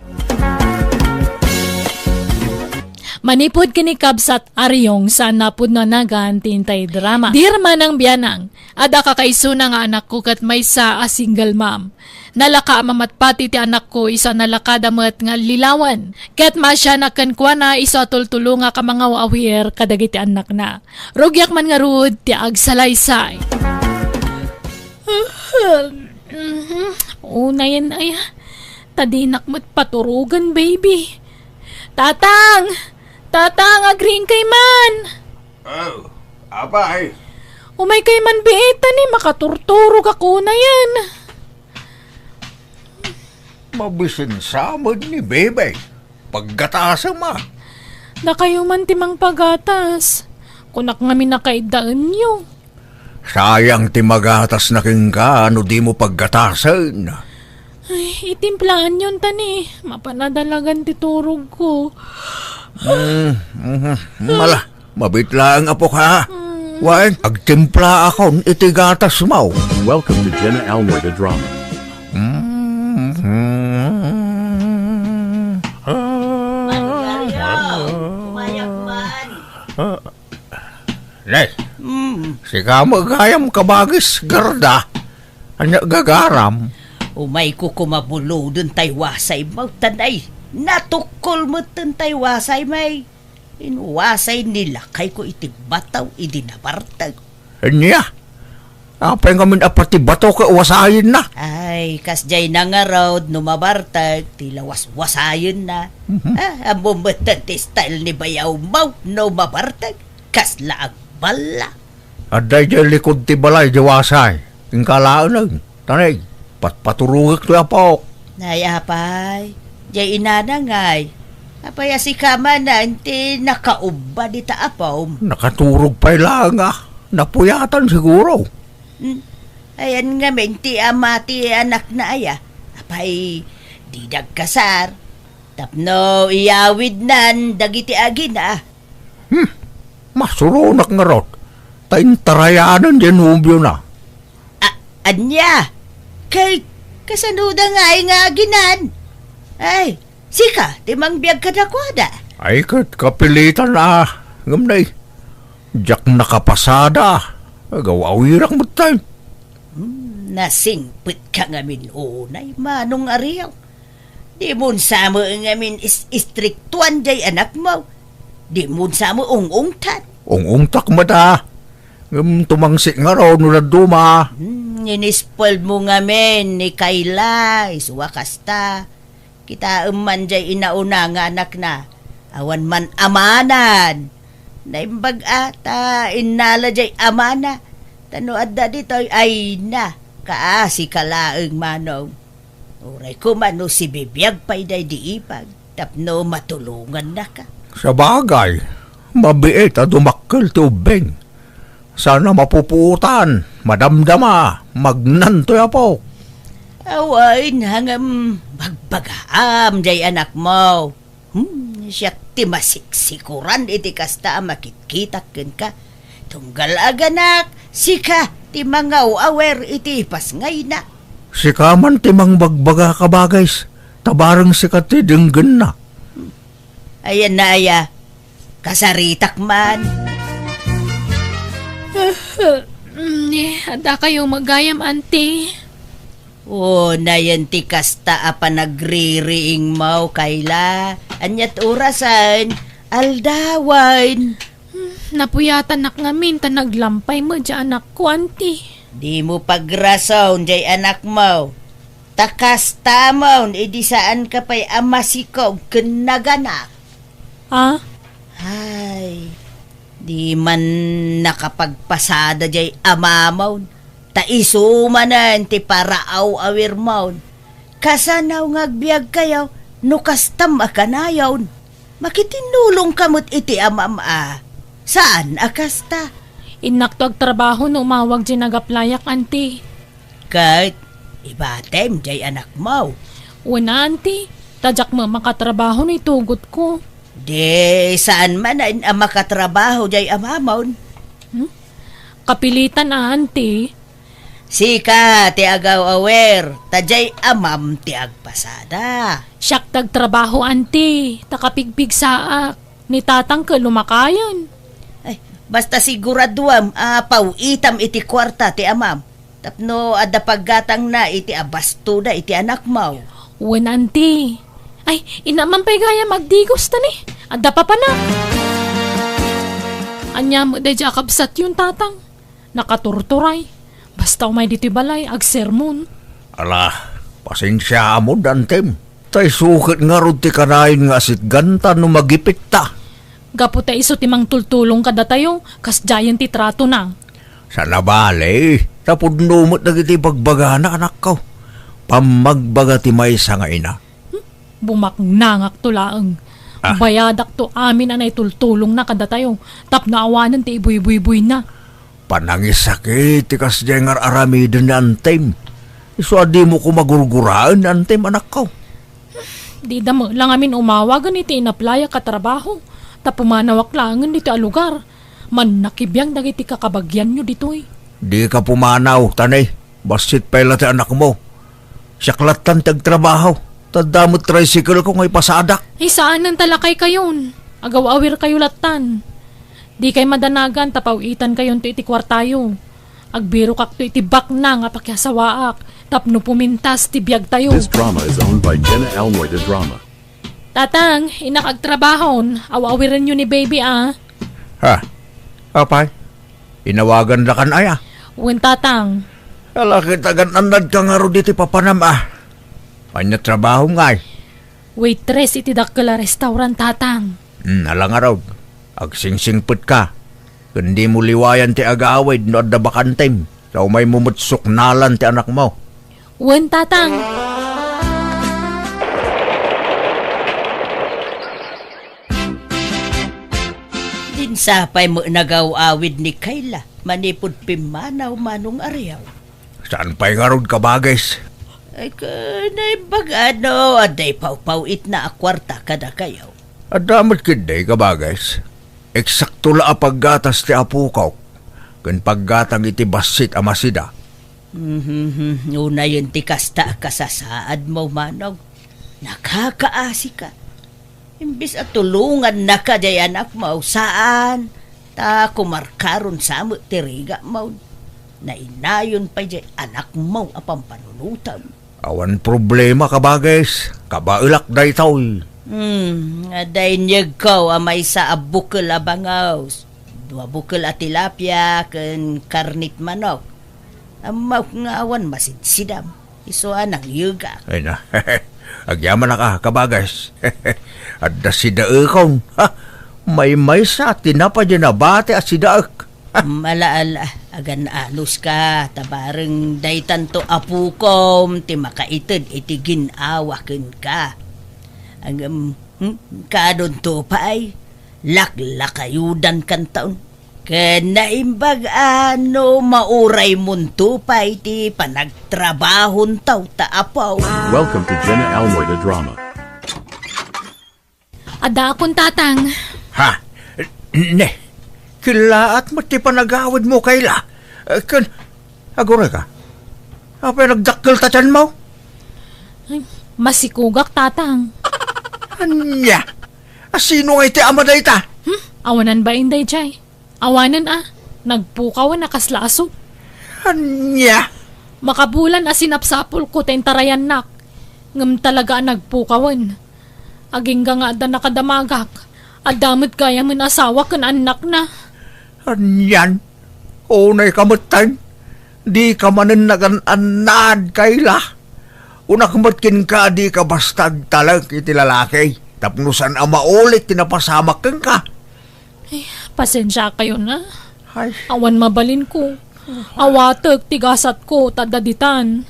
Manipud ken ni Kabsat Ariong, saan a pudno a nagan ti intay drama. Dear Manang Bianang, adda kakaisuna nga anakko ket maysa a single mom. Nalaka a mamatpati ti anakko isu a nalakada met nga allilawen. Ket maasianak kenkuana isu a tultulongak a mangaw-awir kadagiti annakna. Rugiak man ngarud ti agsalaysay. Unayen aya, ta dinak met paturogen, baby. Tatang! Tatang, agriingkay man! Oh, apay? Umaykay man, bii, ta ni makaturturogak unayen. Mabisin sa met ni Bebe. Paggatasem a. Dakayo man ti mangpagatas. Kunak ngamin a kaiddaenyo. Sayang ti magatasna kenka no dimo paggatasen. Ay, itimplaanyon ta ni. Mapan a dalagan ti turogko. Mm, mhm. Mala, mabiit laeng, apok, ha? Mm. Wen, agtimplaakon iti gatasmo. Welcome to Jenna Almoy the Drama. Mm. Maria, umayak man. Ah. Nay, mm, sika met gayam kabagis, Gerda. Ania gagaram? Umayko koma buloden tay wasaymo, ta nay, natukkol metten tay wasaymi. Inwasay ni lakayko iti bataw idi nabartek. Ania? Apay ngamin a pati bato ket wasayenna? Ay, kasdiay na ngarud no mabartek, ti lawaswasayenna. Mhm. Ah, ammom metten ti style ni bayawmo no mabartek. Kasla agballa. Adda idiay likod ti balay di wasay. Inka laeng, tanay, patpaturogek toy apok. Nay, apay, diay inana ngay. Apay a sika manen ti nakaubba dita apom? Nakaturog pay laeng a. Napuyatan siguro. Hmm. Ayan ngamin ti ama ti anakna aya. Apay, di dagkasar. Tapno iyawidnan dagiti agina. Hmm, masuronak ngarud, ta intarayanen diay nobiona. A-, ania? Kay, kasanoda ngay nga aginan? Ay, sika ti mangbiag kadakuada. Ay, ket kapilitan a, ngem nay, diak nakapasada, agaw-awirak metten. Hmm, nasingpetka ngamin unay, Manong Ariaw. Dimon sa met ngamin is-, istriktuan diay anakmo. Dimon sa met ung-ungtan. Ung-ungtak met a. Ngem tumangsit ngarud no dadduma. Hmm, inispuelmo ngamin ni Kayla, isu a kasta. Kitaem man jay inauna nga anakna, awan man amanan. Naimbag a, ta innala jay amana. Ta no adda ditoy, ay na, kaasi ka laeng, Manong. Uray koma no sibibiag pay daydi ipag, tapno matulongannaka. Sabagay, mabiit a dumakkel ti ubbing. Sana mapupuotan, madamdama, magnantoy apok. Awan, ngem bagbagaam jay anakmo. Hmm, siak ti masiksikuran iti kasta a makitkitak kenka. Tunggal aganak, sika ti mangaw-awer iti pasngayna. Sika man ti mangbagbaga, kabagis, ta bareng sika ti denggenna. Ayan na aya, kasaritak man. Ni, adda kayo magayam, Auntie? O, nayen ti kasta a panagririingmo, Kayla. Aniat orasen, aldawen. Hmm, napuyatanak ngamin ta naglampay met ti anakko, Auntie. Dimo pagrason jay anakmo. Ta kastamon idi saanka pay a masikog ken naganak. Ah? Ay, di man nakapagpasada jay amamon, ta isu manen ti paraaw-awirmon. Kasano nga agbiagkayo no kastam a kanayon? Makitinnulongka met iti amam a. Saan a kasta? Innakto agtrabaho no umawag jay nagaplayak, Auntie. Ket ibatem jay anakmo. Wen, Auntie, ta diak met makatrabaho no itugotko. Di saan manen a makatrabaho jay amamon. Hmm? Kapilitan a, Auntie. Sika ti agaw-awer, ta jay amam ti agpasada. Siak ti agtrabaho, Auntie, ta kapigpigsaak. Ni Tatang ket lumakayan. Ay, basta siguraduam a paw-itam iti kuarta ti amam. Tapno adda paggatangna iti abastoda iti anakmo. Wen, Auntie. Ay, inna man pay gayam agdigos ta ni. Adda papana. Ania met daydi a kabsatyon, Tatang? Nakaturturay. Basta umay ditoy balay, agsermon. Ala, pasensiaam, Auntiem. Ta isu ket ngarud ti kanayon nga asitganta no magipitta. Gapu ta isu ti mangtultulong kadatayo, kasdiayen ti tratona. Saan a bale, ta pudno met dagiti bagbagana, anakko. Pammagbaga ti maysa nga ina. Hmm? Bumaknangakto laeng. Ah. Bayadakto amin a naitultulongna kadatayo, tapno awanen ti ibuybuybuyna. Panangisakit ti kasdiay nga ar-aramiden ni Auntiem. Isu a dimo koma gurguraen ni Auntiem, anakko. Dida met la ngamin umawagen iti inaplayak a trabaho, ta pumanawak laengen ditoy a lugar. Mannakibiang dagiti kakabagianyo ditoy. Dika pumanaw, Tanay. Bassit pay la ti anakmo. Siak lattan ti agtrabaho. Ta adda met tricycle ko nga ipasadak. Ay, saanen ta lakaykayon. Agaw-awirkayo lattan. Dikay madanagan ta paw-itankayonto iti kuartayo. Agbirokakto iti baknang a pakiasawaak tapno pumintas ti biagtayo. This drama is owned by Jenna Elmore de Drama. Tatang, innak agtrabahon. Aw-awirenyo ni baby, a. Ha? Apay? Inawagandakan aya? Wen, Tatang. Ala, ket agan-annadka ngarud iti papanam, a. Ania trabahom ngay? Waitress iti dakkel a restaurant, Tatang. Hmm, ala ngarud. Agsingsingpetka. Ken dimo liwayan ti agawid no adda bakantem. Ta umaymo met suknalan ti anakmo. Wen, Tatang. Din sapay met nagaw-awid ni Kayla manipud pimmanaw, Manong Ariaw. Saan pay ngarud, kabagis? Ay, ka, naimbag a no, adda ipawpaw-itna a kuarta kadakayo. Adda met ketdi, kabagis. Eksakto la a paggatas ti apokok, ken paggatang iti bassit a masida. Mhm, unayen ti kasta a kasasaadmo, Manong. Nakakaasika. Imbes a tulongannaka jay anakmo, saan, ta kumarkaron sa met ti rigatmo. Nainayon pay jay anakmo a pampanunotem. Awan problema, kabagis. Kabaelak daytoy. Hmm, adda inyegko a maysa a bukel a bangaws, dua bukel a tilapia, ken karnit manok. Ammok nga awan masidsidam. Isu a nangyegak. Ay na. Agyamanak a, kabagas. Adda sidaekon. Ha? Maymaysa ti napadi nabati a sidaek. Malaala, agan-anos ka, ta bareng daytanto a pukom ti makaited iti gin-awa kenka. Agam, hmm, kadonto pay, laklakayudankanton. Ken naimbag a no mauraymonto pay ti panagtrabahonto ta apo. Welcome to Jenna Almoy the Drama. Addaakon, Tatang. Ha? Ne, kellaat met ti panagawidmo, Kayla. Eh, ken, aguray ka. Apay nagdakkel ta tianmo? Ay, masikugak, Tatang. Ania? A, sino nga iti ama dayta? Hmm? Awanan bain dayjay. Awanen a, nagpukawen a kasla aso. Ania? Makabulan a sinapsapulko ta intarayannak, ngem talaga a nagpukawen. Agingga nga adda nakadamagak, adda met gayamen asawa ken annakna. Anian? Unay ka metten? Di ka manen nagan-annad, Kayla. Unak met kenka a di ka basta agtalek iti lalaki tapno saan a maulit ti napasamak kenka. Ay, pasensiakayon a. Ay. Awan mabalinko. Awatek ti gasatko ta adda ditan.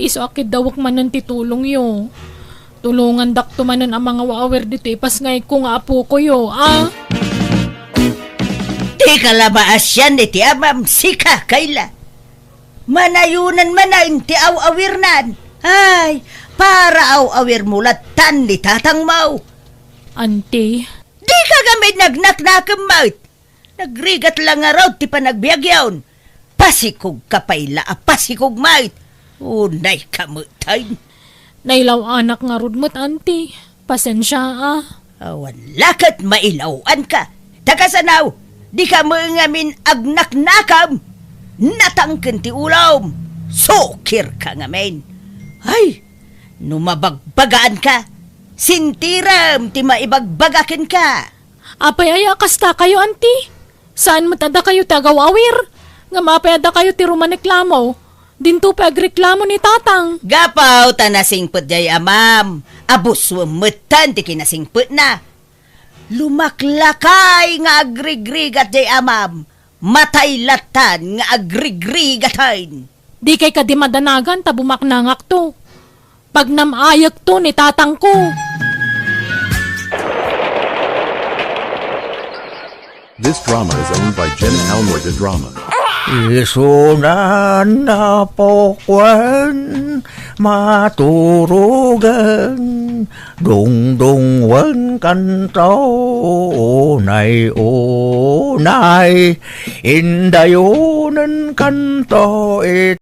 Isu a kiddawek manen ti tulongyo. Tulongandakto manen a mangaw-awir ditoy ipasngayko nga apokoyo, a? Dika la maasian iti amam, sika, Kayla. Manayonan manen ti aw-awirnan. Ay, para aw-awirmo lattan ni tatangmo. Anti, Dika ngamin nagnaknakem met. Nagrigat la ngarud ti panagbiagyon. Pasikog ka pay la a pasikog met. Unay ka metten. Nailaw-anak ngarud met, Anti. Pasensia a. Awan la ket mailaw-anka. Ta kasano, dika met ngamin agnaknakem. Natangken ti ulom. Sukirka ngamin. Ay, no mabagbagaanka, sentirem ti maibagbaga kenka. Apay aya a kastakayo, Anti? Saan met a dakayo ti agaw-awir? Ngem apay a dakayo ti rumaniklamo? Dinto pay agreklamo ni Tatang. Gapu ta nasingpet jay amam, a bussuem metten ti kinasingpetna. Lumaklakay nga agrigrigat jay amam, matay lattan nga agrigrigaten. Dikay kadi madanagan ta bumaknangakto. Pagnam-ayekto ni tatangko. This drama is owned by Jenna Almoy the Drama. Isunan a pukwen, maturugen, dungdungwen kanto, unay-unay, indayonen kanto, it-